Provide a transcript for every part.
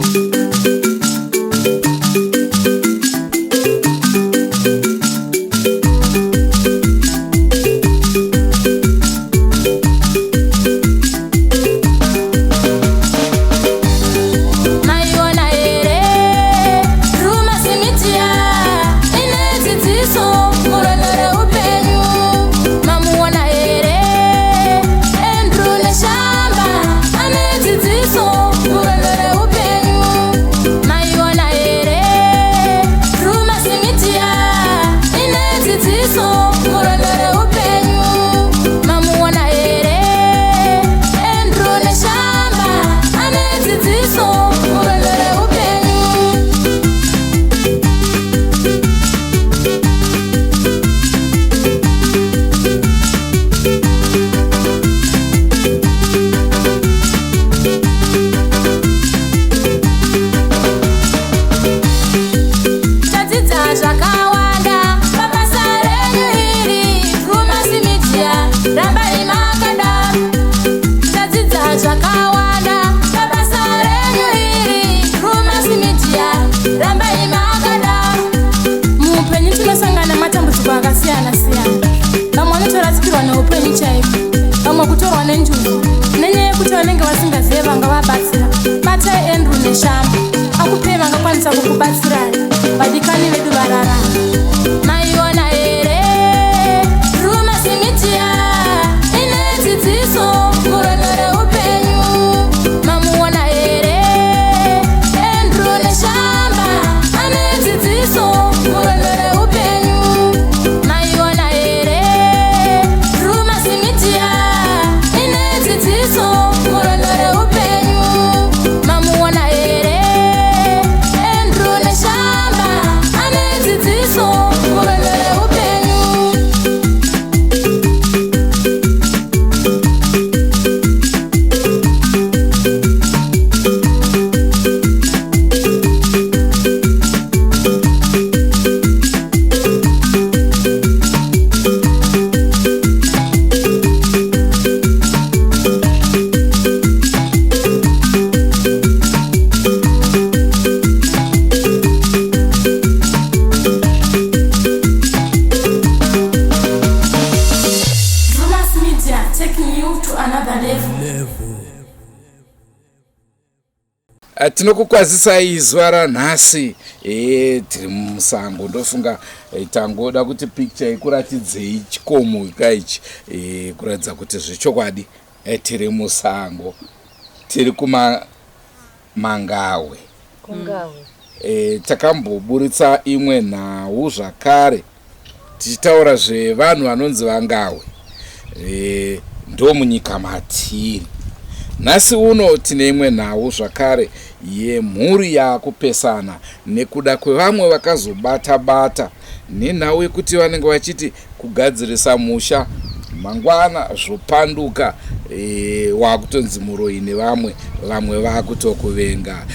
Maiona here Drewmas Media ine dzidziso murwendo reupenyu. Mamuona here Andrew Neshamba ane dzidziso murwendo reupenyu. Maiona here Drewmas Media ine dzidziso murwendo reupenyu. Mamuona here Andrew Neshamba ane dzidziso murwendo reupenyu. Tadzidza zvakawanda pabasa renyu iri Drewmas Media, rambai makadaro. Tadzidza zvakawanda pabasa renyu iri Drewmas Media, rambai makadaro. Muupenyu tinosangana nematambudziko akasiyana siyana. Vamwe vanotorasikirwa neupenyu chaiko, vamwe kutorwa nenjuzu nenyaya yekuti vanenge vasingazive vangavabatsira. Batai Andrew Neshamba akupei vangakwanisa kukubatsirai, vadikani vedu vararama. Maiona here Drewmas Media ine dzidziso murwendo reupenyu. Mamuona here Andrew Neshamba ane dzidziso murwendo reupenyu. Maiona here Drewmas Media ine dzidziso murwendo reupenyu. Mamuona here Andrew Neshamba ane dzidziso murwendo reupenyu. Drewmas Media, taking you to another level. Tinokukwazisai zuva ranhasi. Tiri musango, ndofunga tangoda kuti picture ikuratidzei chikomo kaichi, kuratidza kuti zvechokwadi tiri musango, tiri kumaMangawe. Kungawe. Takamboburitsa imwe nhau zvakare tichitaura zvevanhu vanonzi vaNgawe, ndo munyika matiri nhasi uno. Tine imwe nhau zvakare yemhuri yaakupesana nekuda kwevamwe vakazobata bata nenhau yekuti vanenge vachiti kugadzirisa musha, mangwana zvopanduka, wakutonzi muroyi nevamwe, vamwe vakutokuvenga.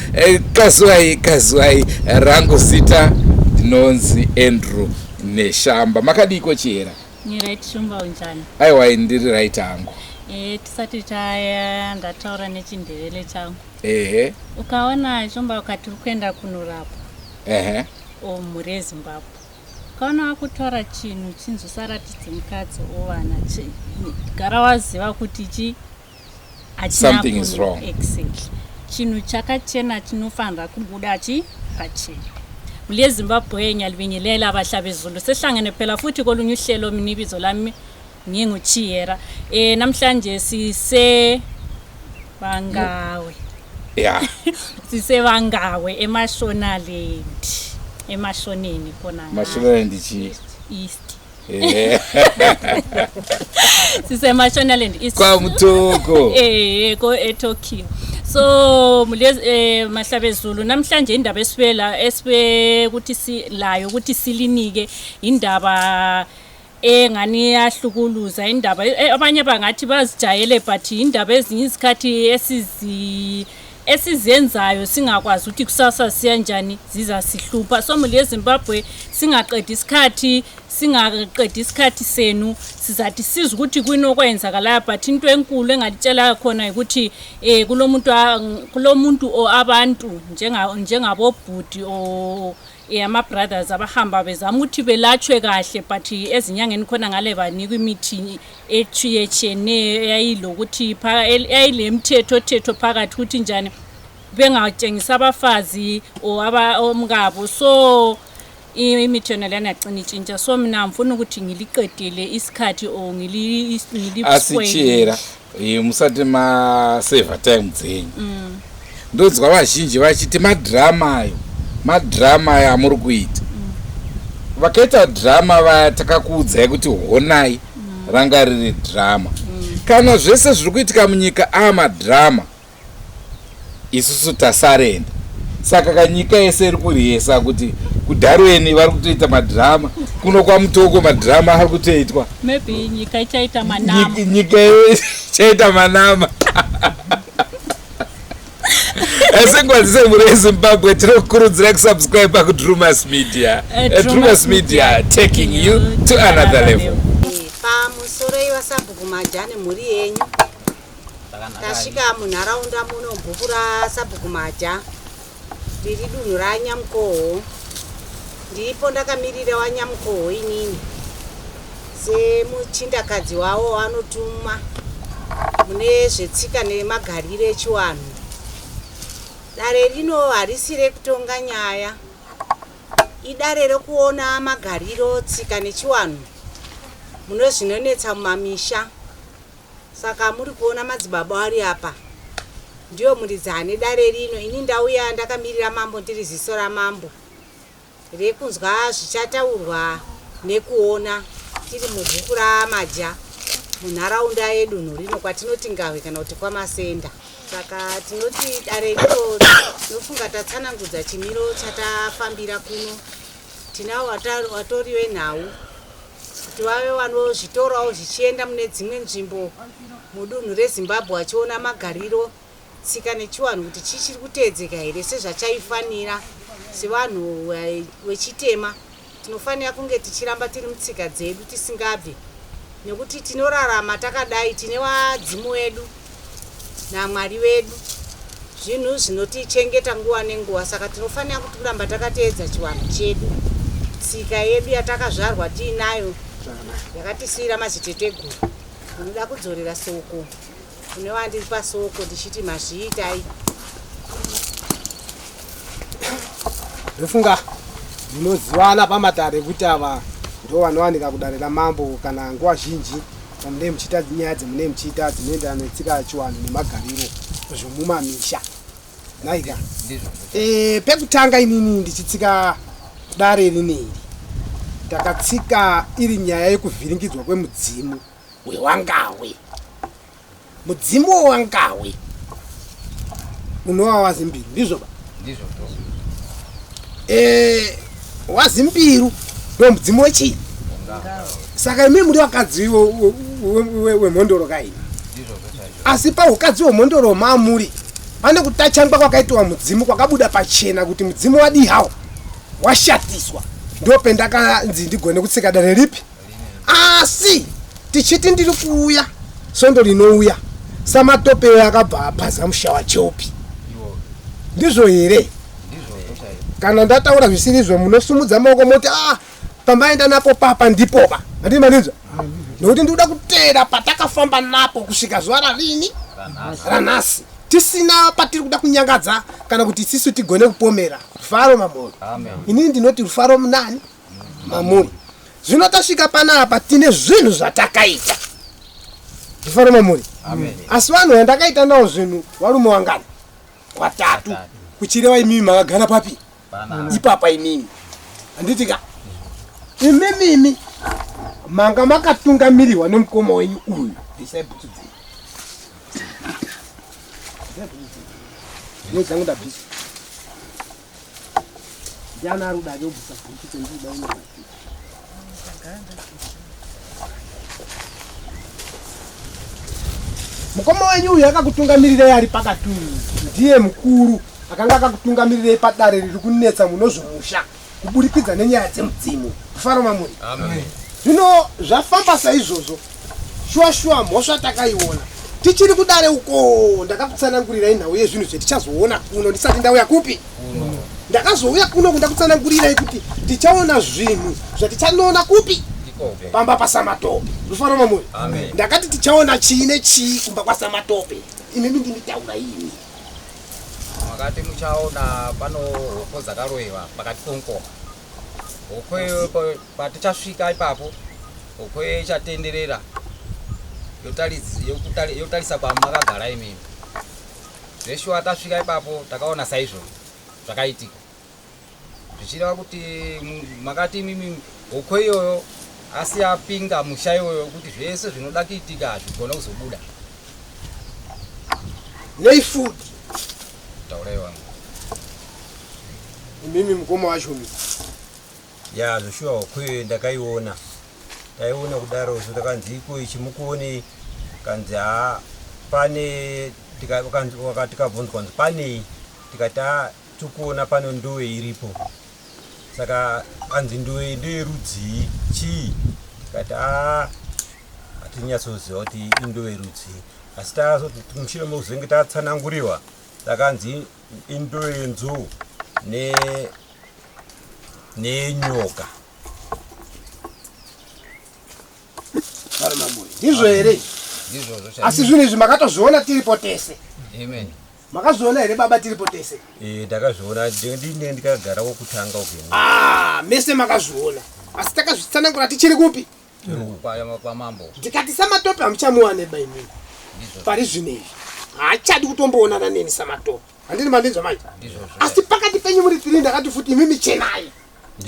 Kazuwai, kazuwai, rangu zita ndinonzi Andrew Neshamba. Makadiko, Chihera? Ni right, Shumba, unjani? Aiwa, ndiri right hangu. Tisati taya, ndataura nechindevele changu. Ukaona, Shumba, ukati uri kuenda kunorapwa o mhuri yeZimbabwe, ukaona wakutora chinhu chinzi usaratidze mukadzi ovana, gara waziva kuti chi hachina Something is wrong. Exactly. Chinhu chakachena chinofanira kubuda chi pachena. Mhuri yeZimbabwe, ngiyalibingelela, abahlabezulu. Sehlangene phela futhi kolunye uhlelo. Mina ibizo lami nginguChiyera. Namhlanje sise Bangawe. Sisebangawe eMashonaland, eMashoneni khona. Mashonaland chii? East. SiseMashonaland East. KwaMutoko. Ko eTokyo. So mule mahlabezulu, namhlanje indaba esibela esibe ukuthi silayo ukuthi silinike indaba engani iyahlukuluza, indaba abanye bangathi bazijayele, but indaba ezinye izikhathi esizi Esizenzayo singakwazi ukuthi kusasa siya njani, zizasihlupha. So muli yeZimbabwe, singaqedi isikhathi, singaqedi isikhathi senu. Sizathi siza ukuthi kuyini okwenzakalayo, but into enkulu engalitshela khona ukuthi kulomuntu, kulomuntu or abantu njengabobhudi or ama-brothers abahamba bezama ukuthi belatshwe kahle, but ezinyangeni khona ngale banikwa imithi etshiyetshiyeneyo eyayilokuthi eyayilemthetho thetho phakathi ukuthi njani bengatshengisa abafazi or omkabo. So imithi yona leyana yagcina itshintsha. So mina ngifuna ukuthi ngiliqedile isikhathi or ngili Asi chiyera, musati masevha time dzenyu, ndonzwa vazhinji vachiti madhirama ayo, madhirama ayo amuri kuita. Vakaita dhirama vaya, takakuudzai kuti honai, ranga riri dhirama. Kana zvese zviri kuitika munyika amadhirama, isusu tasarenda. Saka kanyika yese iri kuriyesa kuti kuDarweni vari kutoita madhirama, kuno kwaMutoko madhirama ari kutoitwa. Maybe nyika ichaita manama. Nyika ichaita manama. Sengwadzise mhuri yeZimbabwe, tinokurudzira kusubscribe kuDrumas Media. Drumas Media, taking you to another level. Pamusoro iwasabhuku Maja nemhuri yenyu, tasvika munharaunda muno bhuku rasabhuku Maja, riri dunhu raNyamukoho. Ndiripo ndakamirira waNyamukoho inini semuchindakadzi wavo wanotumwa mune zvetsika nemagariro echiwanhu. Dare rino harisi rekutonga nyaya, idare rekuona magariro, tsika nechiwanhu mune zvinonetsa mumamisha. Saka muri kuona madzibaba ari apa, ndiyo muridzi ane dare rino. Ini ndauya ndakamirira mambo, ndiri ziso ramambo rekunzwa zvichataurwa nekuona. Tiri mubhuku raMaja, munharaunda yedunhu rino kwatinoti Ngahwe kana kuti kwaMasenda. Saka tinoti dare rino, tinofunga tatsanangudza chimiro chatafambira kuno. Tinavo vatori venhau kuti vave vanozvitorawo zvichienda mune dzimwe nzvimbo mudunhu reZimbabwe, vachiona magariro, tsika nechiwanhu kuti chii chiri kuteedzeka here sezvachaifanira. Sevanhu vechitema, tinofanira kunge tichiramba tiri mutsika dzedu, tisingabve, nekuti tinorarama takadai. Tine vadzimu vedu naMwari vedu, zvinhu zvinotichengeta nguva nenguva. Saka tinofanira kuti kuramba takateedza chiwanhu chedu, tsika yedu yatakazvarwa tiinayo, yakatisiyira madziteteguru. Ndinoda kudzorera soko kune wandiri pasoko, ndichiti mazviitai. Ndofunga munozivana pamatare ekuti ava ndo vanowanika kudare ramambo kana nguva zhinji pamunee muchiita nyaya dzemunee muchiita dzinoenderana netsika yechiwanhu nemagariro zvomumamisha. Naika pekutanga inini ndichitsika dare rineri, takatsika iri nyaya yekuvhiringidzwa kwemudzimu wewangawe. Mudzimu wewangawe unova waZimbiru, ndizvo ba? Ndizvo. Wazimbiru ndo mudzimu wechii. Saka imi muri vakadzi wemhondoro kaini? Asi paukadzi hwemhondoro mamuri pane kutachangwa kwakaitwa mudzimu kwakabuda pachena kuti mudzimu wadii hawo washatiswa. Ndo pendakanzi ndigone kutsika dare ripi. Asi tichiti ndiri kuuya sondo rinouya, samatope akabva apaza musha wacheupi. Ndizvo here? Kana ndataura zvisirizvo, munosumudza maoko moti a pamaenda napo papa ndipoba. Handii maninzwa? Nokuti ndikuda kuteera patakafamba napo kusvika zuva rarini ranhasi, tisina patiri kuda kunyangadza kana kuti isisu tigone kupomera. Rufaro mamuri. Inini ndinoti rufaro munani mamuri. Zvino tasvika panapa, tine zvinhu zvatakaita. Rufaro mamuri. Asi vanhu vandakaita nawo zvinhu varume wangani? Watatu, kuchireva imimi makagara papi ipapa imimi, handiti ka? Imimimi manga makatungamirirwa nemukoma wenyu uyu. Bvisai bhutsu dzenyu. Bvisai bhutsu dzenyu. Ine dzangu ndabvisa. Ndiani ari kuda ake kubvisa bhutsu dzendikuda ino? Mukoma wenyu uyu akakutungamirirai ari pakati uyu ndiye mukuru akanga akakutungamirirei padare riri kunetsa munozvomusha kuburikidza nenyaya dzemudzimu. Mufaro mamuri. Zvino zvafamba saizvozvo, shuwa shuwa mhosva takaiona. Tichiri kudare uko ndakakutsanangurirai nhau yezvinhu zvetichazoona kuno ndisati ndauya kupi? Ndakazouya kuno kundakutsanangurirai kuti tichaona zvinhu zvatichanoona kupi? Pamba paSamatope. Rufaro mamuri. Ndakati tichaona chii nechii kumba kwaSamatope. Imimi ndimitaura imi. Makati muchaona pano hoko dzakaroiwa pakati pomukoma. Hoko iyoyo patichasvika ipapo hoko iyoyo ichatenderera yotarisa kwamakagara imimi. Zveshuwa tasvika ipapo takaona saizvo zvakaitika. Zvichireva kuti makati imimi hoko iyoyo asi yapinga musha iyoyo kuti zvese zvinoda kuitika hazvigona kuzobuda. Nei futi? Taurai wangu. Imimi mukoma wacho mi. Ya zveshuwa hoko iyoyo ndakaiona. Taiona kudaro so takanzi iko ichi mukuonei kanzi haa pane tikabvunzwa kunzi panei tikati haa tikuona pano ndowe iripo saka kanzi ndowe ndoyerudzii chii tikati haa hatinyatsoziva kuti indowe rudzii asi tazoti mushure mekuzenge tatsananguriwa takanzi indowe yenzou ne nenyoka ndizvo here asi zvinhu izvi makatozviona tiripo tese Amen. Makazviona here baba tiripo tese? Eh, ndakazviona ndine ndikagara wokutanga uko. Ah, mese makazviona. Asi takazvitsanangura tichiri kupi? Kwa mambo. Ndikati Samatope hamuchamuwane ba imini. Pari zvino izvi. Haachadi kutomboonana neni Samatope. Handini mandinzwa manje? Asi pakati penyu muri tiri ndakati futi imimi chenai.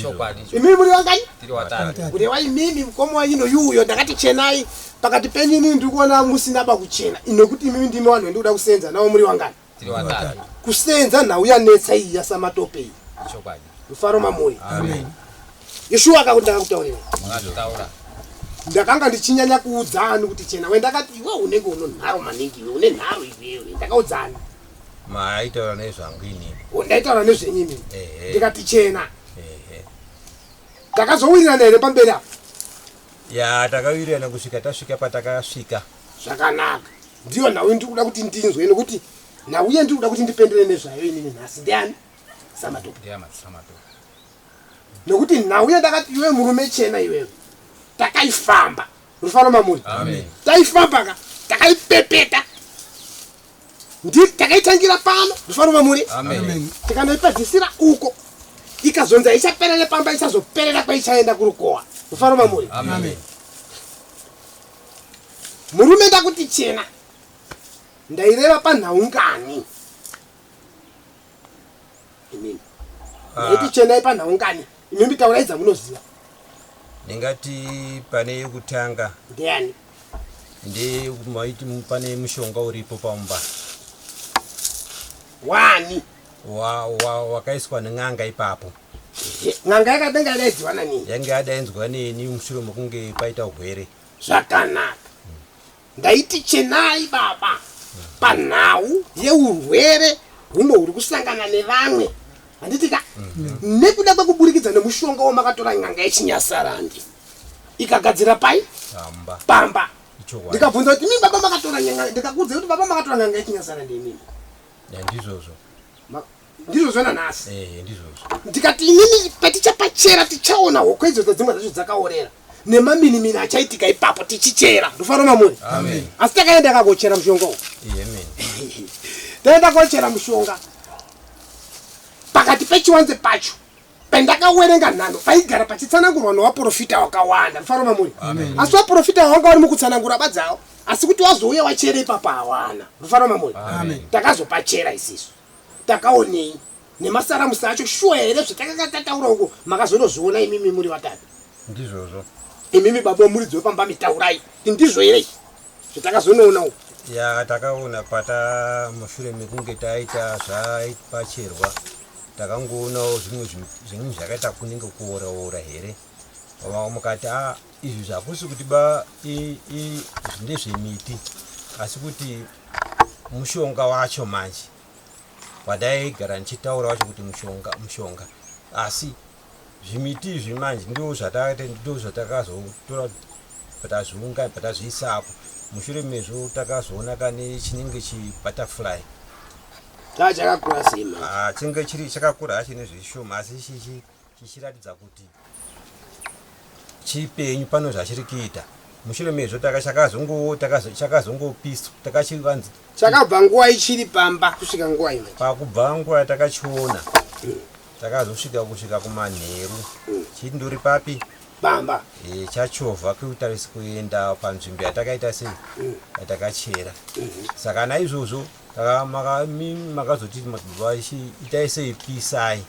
Chokwadi. Imimi muri vangani? Tiri watatu. Kureva imimi mukoma wenyu noyuyo ndakati chenai pakati penyu inini ndiri kuona musina ba kuchena nokuti imimi ndimi vanhu vendikuda kusenza navo muri vangani? Tiri watatu. Kusenza nhau yanetsa iyi yaSamatope iyi. Chokwadi. Rufaro mamoyo. Amen. Yeshua akakuti ndakakutaurira. Makazvitaura. Ndakanga ndichinyanya kuudza ani kuti chena we ndakati iwe unenge unonharo maningi iwe une nharo iwewe ndakaudza ani? Maitaura nezvangu inini. Ndaitaura nezvenyu inini. Ndikati chena. Takazowirirana here pamberi apo? Ya, takawirirana kusvika tasvika patakasvika. Zvakanaka. Ndiyo nhau ndiri kuda kuti ndinzwe nekuti nhau yandiri kuda kuti ndipendere nezvayo inini nhasi ndiani? Samatope. Ndiani Samatope. Nekuti nhau yandakati iwe murume chena iwewe takaifamba. Rufaro mamuri. Amen. Taifamba ka takaipepeta. Takaitangira pano rufaro mamuri. Amen. Tikanoipedzisira uko. Ikazonzi ichaperere pamba ichazoperera kwaichaenda kurukowa. Rufaro mamuri. Amen. Murume ndakuti chena. Ndaireva panhau ngani? Imimi. Ndaiti chenai panhau ngani? Imimi taurai dzamunoziva. Ndingati pane yekutanga. Ndiani? Ndi maiti pane mushonga uripo pamba. Wani? Wakaiswa nen'anga ipapo. N'anga yakadenga yadaidziwa nani? Yange yadaidzwa neni mushure mekunge paita hwere. Zvakanaka. Ndaiti chenai baba panhau yeurwere humwe huri kusangana nevamwe. Handiti ka? Nekuda kwekuburikidza nemushonga wamakatora n'anga yechinyasarandi. Ikagadzira pai? Pamba. Pamba. Ichokwadi. Ndikabvunza kuti mimi baba makatora n'anga, ndikakuudza kuti baba makatora n'anga yechinyasarandi imimi. Ya, ndizvozvo. Ndizvozvo nanhasi. Ndizvozvo. Ndikati inini patichapachera tichaona hoko idzodzo dzimwe dzacho dzakaorera. Nemaminimini achaitika ipapo tichichera. Ndofaro mamuri. Amen. Asi takaenda kakochera mushonga uyu. Amen. Taenda kochera mushonga. Pakati pechiwanze pacho pendakawerenga nhano paigara pachitsanangurwa newaprofita wakawanda. Mufaro mamuri. Amen. Asi waprofita wanga vari mukutsanangura badzawo. Asi kuti wazouya wachere ipapo hawana. Mufaro mamuri. Amen. Takazopachera isisu. Takaonei nemasaramusi acho shuwa here zvatakanga tataura uko makazonozviona imimi muri vatatu. Ndizvozvo. Imimi baba muridzi wepamba mitaurai. Ndizvo here zvatakazonoona uko? Ya, takaona pata mushure mekunge taita zvapacherwa takangoonawo zvimwe zvinhu zvakaita kunenge kuora-ora here. Mukati a izvi zvakusi kuti ba ndezvemiti. Asi kuti mushonga wacho manje wadaigara ndichitaura wacho kuti mushonga mushonga asi zvimiti izvi manje ndo zvatakazotora patazviunga patazviisa apo mushure mezvo takazoona kane chinenge chibutterfly Chaa chakakura sei manje? Ah, chinge chiri chakakura hacho nezvishoma asi chichi chichiratidza kuti chipenyu pano zvachiri kuita mushure mezvo chakazongopiswa takachivanzi Chakabva nguva ichiri pamba kusvika nguva imwe. Pakubva nguva yatakachiona takazosvika kusvika kumanheru chindori papi pamba e, chachovha kutarisa kuenda panzvimbo yatakaita sei yatakachera saka naizvozvo makazoti madzibaba itai sei pisai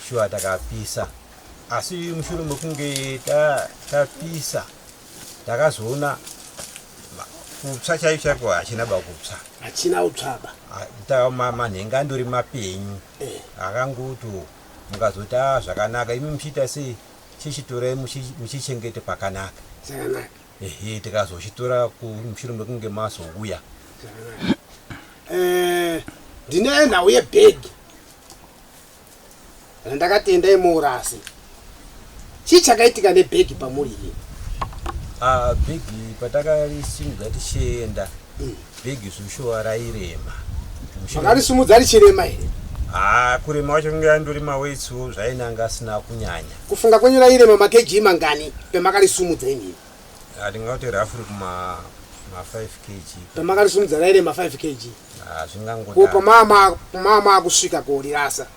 shuwa takapisa asi mushure mekunge tapisa takazoona kutsva chaicho chaiko hachina ba kutsva hachina kutsvaba manhenga andori mapenyu eh. akangoto mukazoti a ah, zvakanaka imi muchiita sei chichitorai muchichengete pakanaka zvakanaka ehe tikazochitora mushure mekunge mazouya eh, ndine nhau yebhegi randakatenda imuurasi chii chakaitika nebhegi pamuri iri ah, bhegi patakarisimudza tichienda mm. bhegi zvushuwa rairema makarisimudza richirema here ah, kurema wacho kunge andori mawetsiwo zvainanga asina kunyanya kufunga kwenyu rairema makeji mangani pemakarisumudza imimi ah, ndingati rafuri kuma ma 5 kg pamakarisumudza rairema 5 kg Ah, zvingangodaro. Ko pamama mama akusvika korirasa.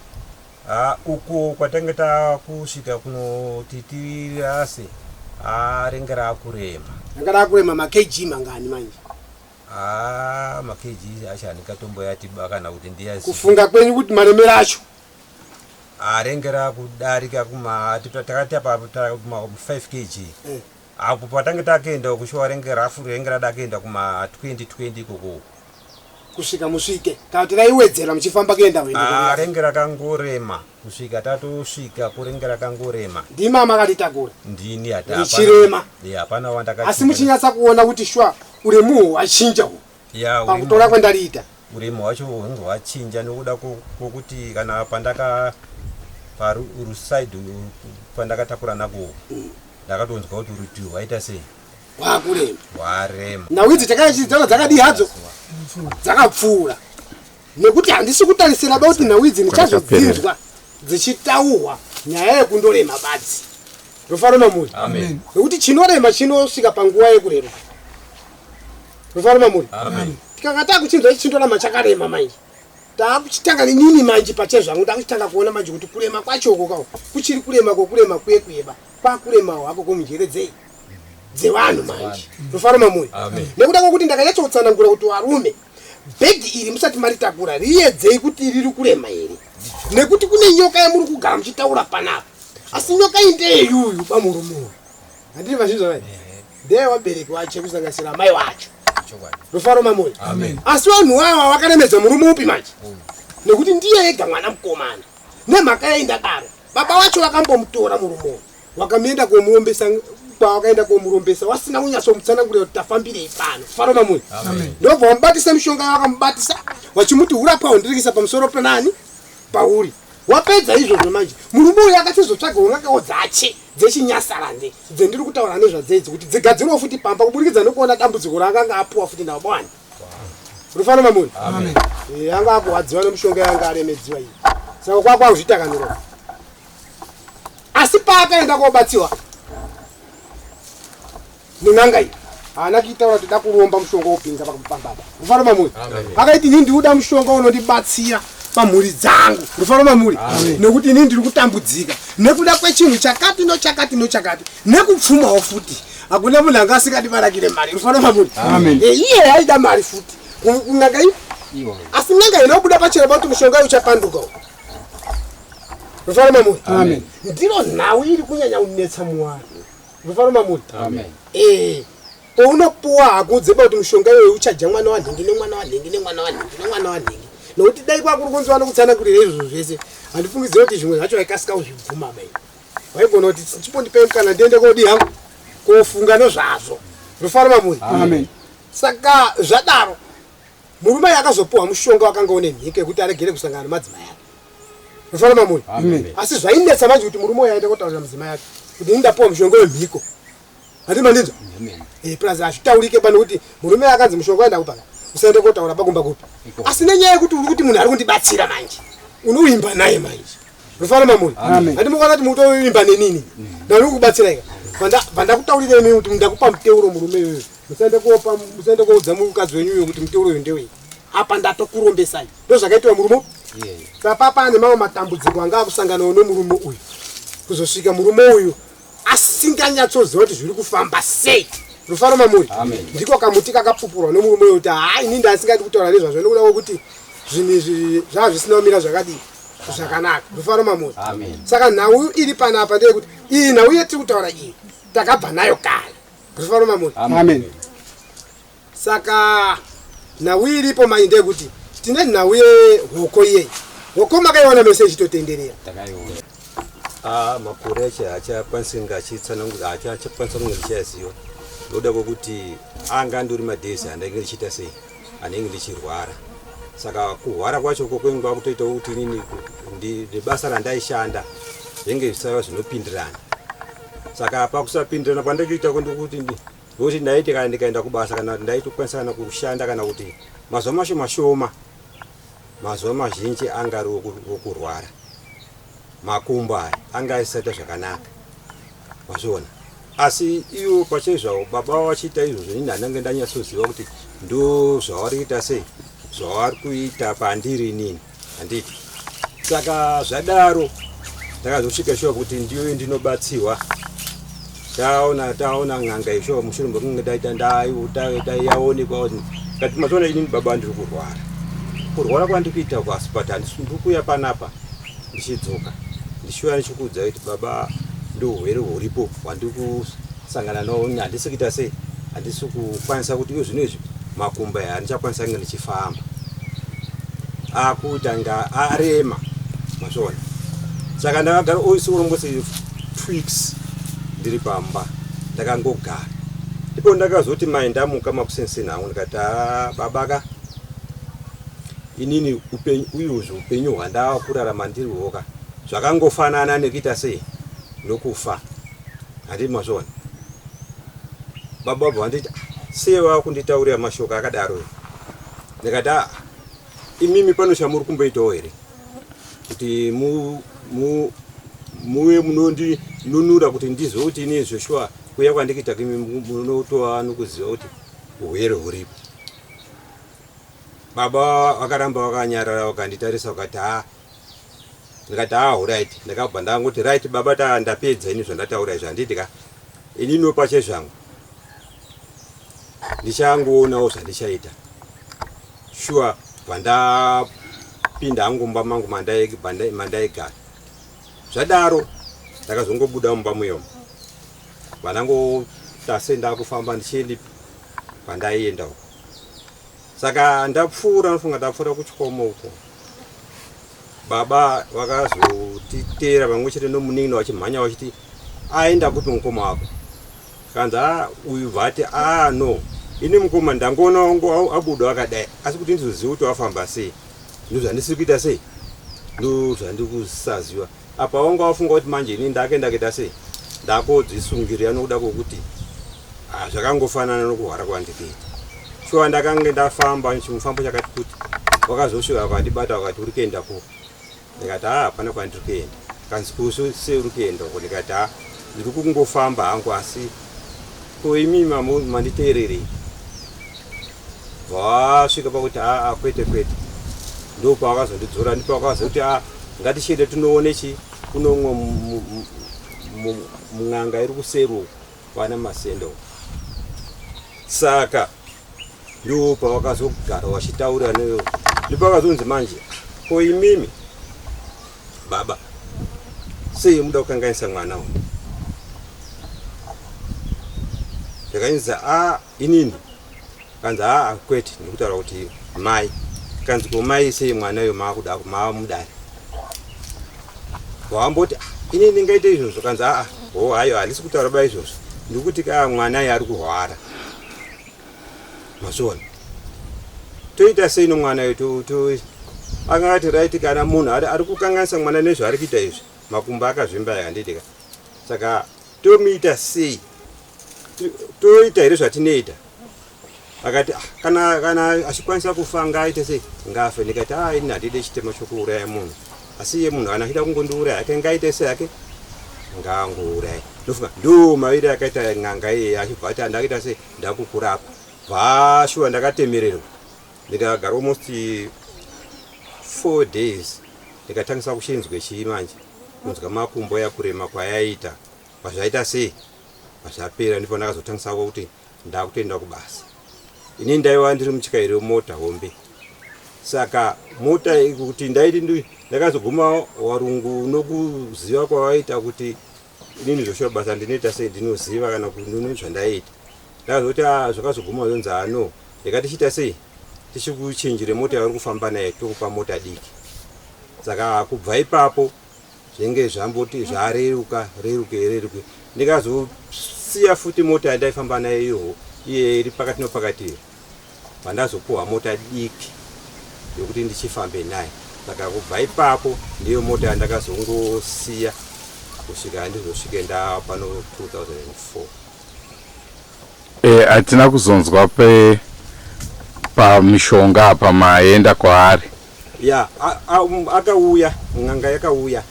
Ah, uko kwatange takusvika kunoti tirase ah, ringe rakurema. Ringe rakurema makg mangani manje? Ah, makg acho handingatomboyati ba kana kuti ndiyazive. Kufunga kwenyu kuti maremero acho? Ah, ringe rakudarika kuma takati apa kuma 5 kg. Eh. Apo patange takuenda uku shuwa ringe rafu ringe rada kuenda kuma 2020 ikoko. Kusvika musvike kana kuti raiwedzera muchifamba kuenda rwendo. Ah, ringe rakangorema kusvika tatosvika kuringe rakangorema. Ndimi amakaritakura. Ndini hata Richirema. Yeah, hapana wandaka. Asi muchinyatsa kuona kuti shuwa uremu uhwu hwachinja uhu. Yeah, pakutora kwandariita. Uremu hwacho hunge hwachinja nokuda kwokuti kana pandaka parusaidi pandakatakura nako ndakatonzwa kuti rutivi rwaita sei rwakurema rwarema nhau idzi takaichidzana dzakadii hadzo dzakapfuura nekuti handisi kutarisira ba kuti nhau idzi ndichazodzinzwa dzichitaurwa nyaya yekundorema badzi rufaro mamuri nekuti chinorema chinosvika panguva yekureruka rufaro mamuri tikanga takuchinzwa chichindorama chakarema manje Takuchitanga inini manje pachezvangu ndakuchitanga kuona manje kuti kurema kwacho uko kawo kuchiri kurema kwokurema kuye kuyeba kwakuremawo hako komunjere dzei dzevanhu manje rufaro mamoyo nekuda kwokuti ndakanyatsotsanangura kuti varume bhegi iri musati maritakura riyedzei kuti riri kurema here nekuti kune nyoka yamuri kugara muchitaura panapa asi nyoka iyi ndeyeyuyu pamurume uyu handiri vazvinzwa vai ndeye vabereki vache kusanganisira amai vacho rufaro mamoyo asi vanhu ava vakaremedza murume upi manje nekuti ndiye ega mwana mukomana nemhaka yai ndadaro baba vacho vakambomutora murume uyu wakamuenda komuombesa kwawakaenda komurombesa wasina kunyatsomutsanangurira kuti tafambirei pano faro mamoyo ndobva wamubatisa mishonga yawakamubatisa wachimuti urapwa hundirikisa pamusoro penani pauri Wapedza izvozvo manje murume uyu akachizotsvaga un'angawo dzache dzechinyasarande dzendiri kutaura nezvadzeidzi kuti dzigadzirwe futi pamba kuburikidza nekuona dambudziko raakanga apuwa futi nababa Rufano mamuri. Amen. Eh, anga akuwadziwa nemushonga yanga aremedziwa iyi. Saka kwakwa kuzvitakanura. Asi paakaenda kobatsiwa nen'anga iyi haana kuitaura kuti dakuromba mushonga wopinza pambaba rufaro mamuri akaiti ini ndikuda mushonga unondibatsira pamhuri dzangu rufaro mamuri nekuti ini ndiri kutambudzika nekuda kwechinhu chakati nochakati nochakati nekupfumawo futi hakuna munhu anga asingadi marakire mari rufaro mamuri eh, iye aida mari futi kun'anga iyi asi n'anga inobuda pachena pakuti mushonga uchapanduka rufaro mamuri ndiro nhau iri kunyanya kunetsa muwanhu Rufaro mamuri. Amen. Eh. Paunopuwa hakuudze kuti mushonga iyoyo uchaja mwana wanhingi nemwana wanhingi nemwana wanhingi nemwana wanhingi. Nokuti dai kwakuri kunzi vanokutsanangurira izvozvo zvese. Handifungidzire kuti zvimwe zvacho vaikasika kuzvibvuma bai. Waigona kuti chipondipei mukana ndiende kodii hangu kofunga nezvazvo. Rufaro mamuri. Amen. Saka zvadaro murume uyu akazopuhwa mushonga wakanga une mhiko yekuti aregere kusangana nemadzimai ake. Mufanira mamuri. Asi zvainetsa manje kuti murume uyu aende kotaurira mudzimai ake kuti ini ndapuwa mushonga wemhiko. Handi mandinzwa? Eh, plus hazvitaurike pano kuti murume akanzi mushonga waenda kupaka. Usaende kotaura pakumba kupi. Asi nenyaya yekuti uri kuti munhu ari kundibatsira manje. Unoimba naye manje. Rufaro mamuri. Handi mukaona kuti mukutoimba nenini. Ndari kukubatsira ika. Vandakutaurira imi kuti ndakupa muteuro murume iyoyo. Musaende kopa musaende koudza mukadzi wenyu uyo kuti muteuro uyu ndewei. Apa ndatokurombesai. Ndozvakaitwa murume. Saka pane mamwe matambudziko anga akusanganawo nomurume uyu. Kuzosvika murume uyu asinganyatsoziva kuti zviri kufamba sei. Rufaro mamuri. Ndiko kamuti kakapupurwa nomurume uyu kuti haa ini ndasingadi kutaura nezvazvo nekuda kwekuti zvinhu izvi zvava zvisina kumira zvakadii zvakanaka. Rufaro mamuri. Saka nhau iri panapa ndeyekuti iyi nhau yetiri kutaura iyi takabva nayo kare. Rufaro mamuri. Amen. Saka nhau iripo mai ndeyekuti tine nhau yehoko iyeyi. Hoko makaiona mese ichitotenderera. Takaiona. Ah, makore acho haachakwanisi kunge achitsanangura haachakwanisa kunge ndichiaziva nokuda kwekuti anga andori madays andainge ndichiita sei anenge ndichirwara saka kurwara kwacho uko kwainge kwakutoita kuti inini nebasa randaishanda zvinge zvisava zvinopindirana saka pakusapindirana kwandaitoita ndikuti nokuti ndaiti kana ndikaenda kubasa kana ndaitokwanisa kana kushanda kana kuti mazuva mashoma shoma mazuva mazhinji anga ari okurwara makumbo aya anga aisata zvakanaka mazviona asi ivo pachezvavo baba vachiita izvozvo ini ndandange ndanyatsoziva kuti ndo zvavari kuita sei zvavari kuita pandiri inini handiti saka zvadaro ndakazosvika shuwa kuti ndiyo ndinobatsirwa taona taona n'anga ishuwa mushure mekunge ndaita ndayaonekwa kati mazoona inini baba ndiri kurwara kurwara kwandiri kuita kwasi but handisi ndiri kuuya panapa ndichidzoka ndishuwa ndichikuudza kuti baba ndohwere huripo hwandiri kusangana nawo handisi kuita sei handisi kukwanisa kuti iyo zvino izvi makumbo aya handichakwanisa kunge ndichifamba akuita nga arema mazviona saka ndakagara oisi almost tweeks ndiri pamba ndakangogara ndipo ndakazoti mai ndamuka makusenseni hangu ndikati ah, baba ka inini upenyu uyuzve upenyu hwandava kurarama ndiri hoka zvakangofanana nekuita sei nokufa handiti mazviona baba vabva vanditi ah, sei vava kunditaurira mashoko akadaro ndikati ah, imimi pano chamuri kumboitawo here kuti muve munondinunura kuti ndizive kuti ini zveshuwa kuya kwandikuita kuimi munotova nokuziva kuti uhwere huripo Baba vakaramba vakanyarara vakanditarisa vakati haa ndikati haa horait ndakabva ndangoti right baba ta ndapedza ini zvandataura izvi handiti ka ini nopache zvangu ndichangoonawo zvandichaita sure bva ndapinda hangu mumba mangu mandaigara zvadaro ndakazongobuda mumba muyomo vanangotase ndakufamba ndichiendi pandaienda uko Saka ndapfuura nofunga ndapfuura kuchikomo uko baba vakazotiteera vamwe chete nomunin'ina vachimhanya vachiti aenda kupi mukoma wako kanzi a uyu bvati a no ini mukoma ndangoona wangu abuda akadai asi kuti ndizoziva kuti wafamba sei ndozvandisiri kuita sei ndozvandikusaziva Apa wanga wafunga kuti manje ini ndake ndakaita sei ndakodzisungirira nokuda kwokuti ah, zvakangofanana nokuhwara kwandikuita shuwa ndakange ndafamba chimufambo chakati kuti wakazosvika wakandibata wakati uri kuenda ko ndikati haa hapana kwandiri kuenda kanzi kusu sei uri kuenda uko ndikati haa ndiri kungofamba hangu asi ko imi manditeererei Vasvika pakuti aa kwete kwete ndopavakazondidzora ndipavakazoti a ngatichiende tinoone chi kuno umwe mun'anga iri kuseri uku kwana masendo saka ndopavakazogara vachitaura neyo ndopakazonzi manje ko imimi baba sei muda kukanganisa mwana uyu ndakainzi a inini kanzi haa kwete ndikutaura kuti mai kanzi ko mai sei mwana uyo maakuda maamudare wamboti ah, ini ndingaite izvozvo kanzi aa ho hayo handisi kutaura ba izvozvo ndikuti ka mwana aye ari kurwara Mazviona? Toita sei nomwana uyu? To, to, anga ati right kana munhu ari, ari kukanganisa mwana nezvaari kuita izvi, makumbo akazvimba aya handiti ka. Saka tomuita sei? Toita here zvatinoita? Akati ah, kana kana achikwanisa kufa ngaaite sei? Ngaafe. Ndikati ah, ini handide chitema chokuuraya munhu. Asi iye munhu kana achida kungondiuraya hake ngaite sei hake? Ngaangouraya. Ndofunga ndo maviri akaita n'anga iye achibva ati andakuita sei? Ndakukurapa. Bva shuwa ndakatemererwa. Ndikagara almost 4 days ndikatangisa kuchinzwe chii manje kunzwa makumbo yakurema kwayaita pazvaita sei pazvapera ndipo ndakazotangisa kuti ndakutoenda kubasa ini ndaiva ndiri mutyairi wemota hombe saka mota kuti ndaiti ndakazoguma warungu nokuziva kwavaita kuti inini zvoshuwa basa ndinoita sei ndinoziva kana ndine zvandaiita ndakazoti ah, zvakazoguma zvonzi ano ah, ndikati chiita sei tichikuchinjire mota yauri kufamba nayo tokupa mota diki saka kubva ipapo zvinenge zvamboti zvareruka reruke reruke ndikazosiya futi mota yandaifamba nayo iyoho iye iri pakati nopakati iyo pandazopuhwa mota diki yokuti ndichifambe nayo saka kubva ipapo ndiyo mota yandakazongosiya kusvika ndizosvike ndapano 2004 Eh, hatina kuzonzwa pe pamishonga apa maenda kwaari. Ya, akauya n'anga yakauya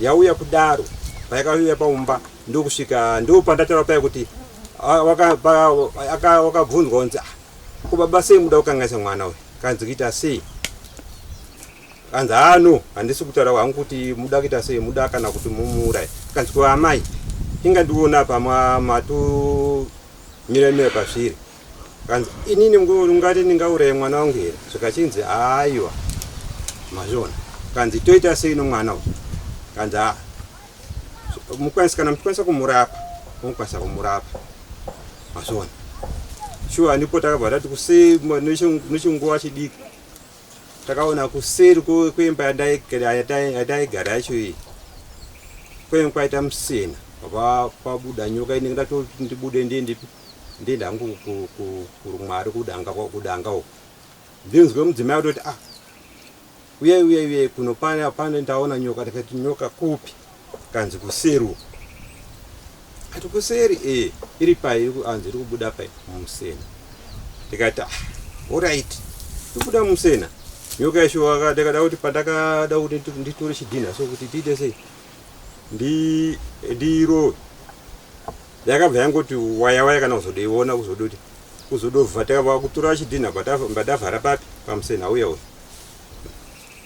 yauya kudaro payakauya paumba ndokusvika ndopandataura paya kuti wakabvunzwa kunzi ah, ko baba sei muda kukanganisa mwana uyu kanzi kuita sei kanzi haa no handisi kutaura hangu kuti muda kuita sei muda kana kuti mumuuraye kanzi ko amai inga ndiona apa matomira mira pazviri kanzi inini ungati ndingauraye mwana wangu here zvikachinzi aiwa mazviona kanzi toita sei nomwana uyu kanzi haa mukwanisa kana muchikwanisa kumurapa mukwanisa kumurapa mazviona shuwa ndipo takabva tati kusei nechinguva chidiki Takaona kuseri kwemba yandaigara yacho iyi kwainge kwaita musena pabuda nyoka inenge ndatoti ndibude ndiende ndiende hangu kurumwari kudanga kudanga uko ndinzwe mudzimai kutoti ah uyai uyai uyai kuno pane pane ndaona nyoka ndikati nyoka kupi kanzi kuseri uko ati kuseri e iri pai anzi iri kubuda pai mumusena ndikati ah orit ikubuda mumusena nyoka yacho ndakada kuti pandakada kuti nditore chidhinha so kuti tiite sei ndiirove yakabva yangoti waya waya kana kuzodoiona kuzodoti kuzodovha takabva kutora chidhinha badavhara papi pamusena uya uya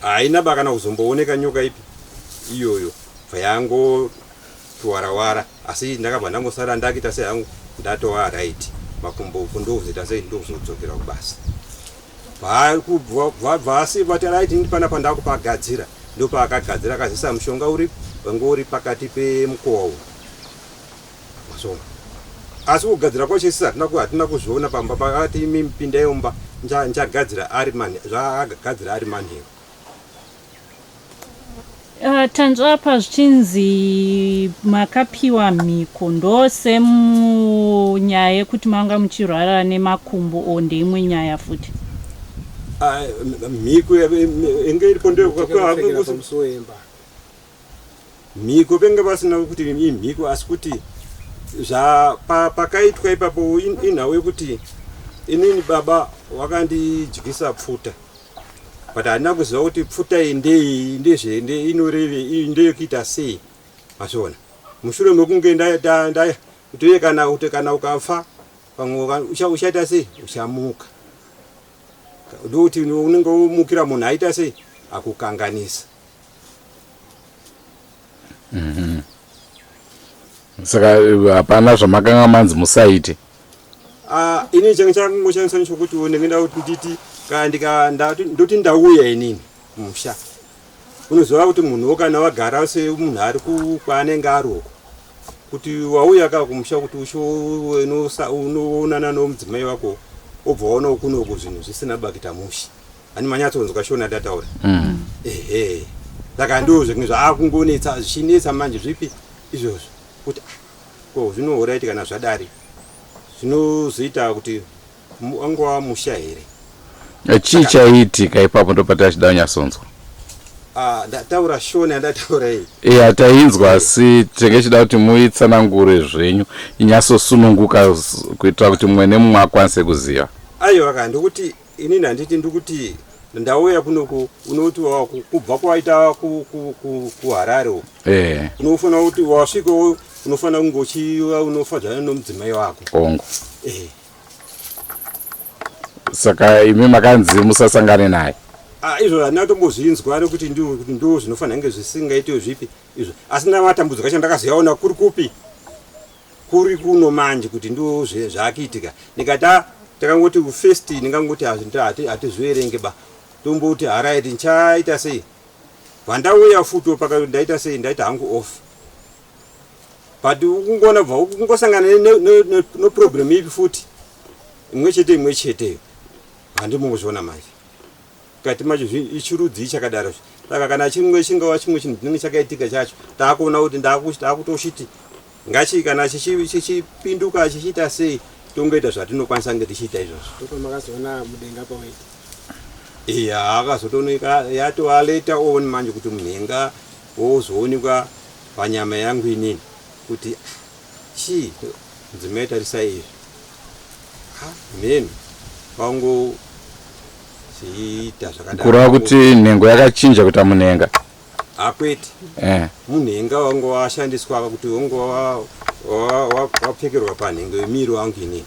haina ba kana kuzombooneka nyoka ipi iyoyo bva yangotiwarawara asi ndakabva ndangosara ndakuita sehangu ndatova right makumbo uku ndokuzoita sei ndokuzodzokera kubasa bva asi vati right ndipanapa ndakupagadzira ndopaakagadzira akazisa mushonga uri wange uri pakati pemukowa uyu so asi kugadzira kwacho isi hatina kuzviona pamba pakati imi pindai mumba nchagadzira ari zvaakagadzira ari manheru Tanzwa apa zvichinzi makapiwa mhiko ndosemunyaya yekuti manga muchirwara nemakumbo o ndeimwe nyaya futi. Ah, mhiko inge iripo ndeyokupamusuwo wemba. Mhiko penge pasina kuti imhiko asi kuti pakaitwa ipapo inhau yekuti inini baba wakandidyisa pfuta but handina kuziva kuti pfuta iyi ndei ndezve inoreve iyi ndeyekuita sei mazviona mushure mekunge kuti uye kana kuti kana ukafa pamwe uchaita sei uchamuka ndokuti unenge womukira munhu aita sei akukanganisa. Saka hapana zvamakanga manzi musaite. Ah, ini change chakungoshandisa nechekuti ndenge ndakuti nditi kana ndika ndoti ndauya inini kumusha unoziva kuti munhuwo kana wagara semunhu ari kwaanenge ari uko kuti wauya ka kumusha kuti unoonana nomudzimai wako obva waonawo kunoku zvinhu zvisina bakita mushe ani manyatsonzwa shona ndataura ehe saka ndo zvimwe zvaakungonetsa zvichinetsa manje zvipi izvozvo kuti ah, ko zvinohoraiti kana zvadari zvinozoita kuti Wangova musha here? Chii chaiitika ipapo ndopatachida kunyatsonzwa. Ah, ndataura shona yandataura iyi. Iya tainzwa asi tenge chida kuti muitsanangure zvenyu inyatsosununguka kuitira kuti mumwe nemumwe akwanise kuziva. Aiwa ka ndokuti inini handiti ndikuti ndauya kunoku unoti kubva kwaita kuHarare uku. Eh. Unofanira kuti wasvika unofanira kunge uchiva unofadzana nomudzimai wako. Hongu. Eh. Saka imi makanzi musasangane naye. Ah, izvo handina kutombozvinzwa nekuti ndo zvinofanira kunge zvisingaitiwe zvipi izvo asi ndamatambudziko acho ndakazoyaona kuri kupi kuri kuno manje kuti ndo zvakuitika ndikati ah, takangoti first ndingangoti hatizviverenge ba tomboti haraiti ndichaita sei vandauya futi paka ndaita sei ndaita hangu off but ukungoona bva ukungosangana noproblem ipi futi imwe chete imwe cheteyo handimungozviona manje kati macho ichirudzii chakadaro saka kana chimwe chingava chimwe chinhu chinenge chakaitika chacho taakuona kuti ndakutochiti ngachi kana chichipinduka chichiita sei tongoita zvatinokwanisa kunge tichiita izvozvo. Ndopamakazona mudenga pawaiti. Iya akazotooneka yatova later on manje kuti munhenga wozoonekwa panyama yangu inini kuti chii mudzimai tarisai izvi mheno vango zviita zvakadaro. Kureva kuti nhengo yakachinja kuita munhenga? Akwete. Eh. Munhenga wanga washandiswa kuti wanga wapfekerwa panhengo yemiri wangu inini.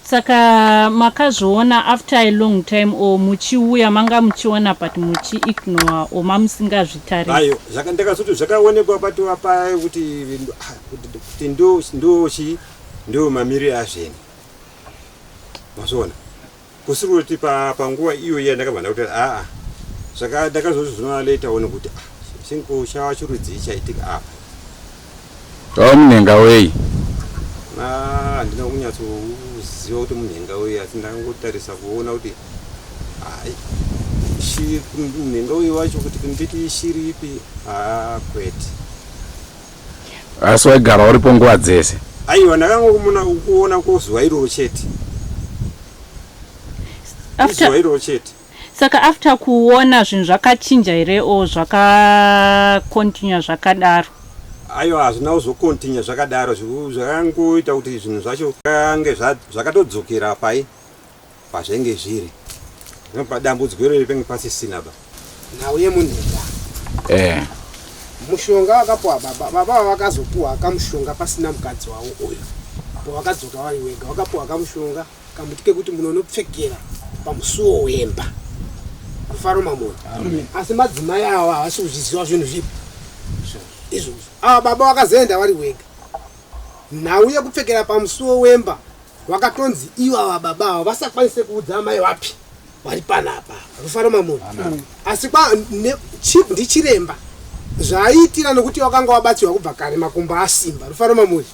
Saka makazviona after a long time or muchiuya manga muchiona but muchi ignore or mamusingazvitarisi? Ayo zvaka ndakazoti zvakaonekwa patova paya kuti kuti ndo ndo chi ndo mamiriro azvene. Mazviona? Kusiri kuti pa panguva iyo iya ndakabva ndakuti aa zvaka ndakazozviona later on kuti ah, chingo chava chirudzii chaitika apa. Wava munhenga wei? Ah, handina kunyatsoziva kuti munhenga wei asi ndakangotarisa kuona kuti ah, shiri munhenga wei wacho kuti nditi ishiri ipi haa kwete. Asi waigara uripo nguva dzese? Aiwa ndakangokumona kuona ko zuva iroro chete. Zuva iroro chete. Saka after kuona zvinhu zvakachinja here or zvakakontinua zvakadaro? Aiwa hazvina kuzokontinua zvakadaro zvakangoita kuti zvinhu zvacho zvakange zvakatodzokera pai pazvainge zviri padambudziko irori penge pasisina ba. Nhau yemunhenda. Eh. Mushonga wakapuwa baba, baba ava vakazopuwa kamushonga pasina mukadzi wavo uyu. Pavakadzoka vari wega vakapuwa kamushonga kamuti kekuti munonopfekera pamusuwo wemba. Rufaro mamona. Asi madzimai awa havasi kuzviziva zvinhu zvipi izvozvo. Ava baba vakazoenda vari wega. Nhau yekupfekera pamusuwo wemba vakatonzi ivava baba ava vasakwanise kuudza amai vapi vari panapa. Rufaro mamona. Asi kwa ne, chi, ndichiremba zvaiitira nokuti wakanga wabatsirwa kubva kare makumbo asimba. Rufaro mamuri.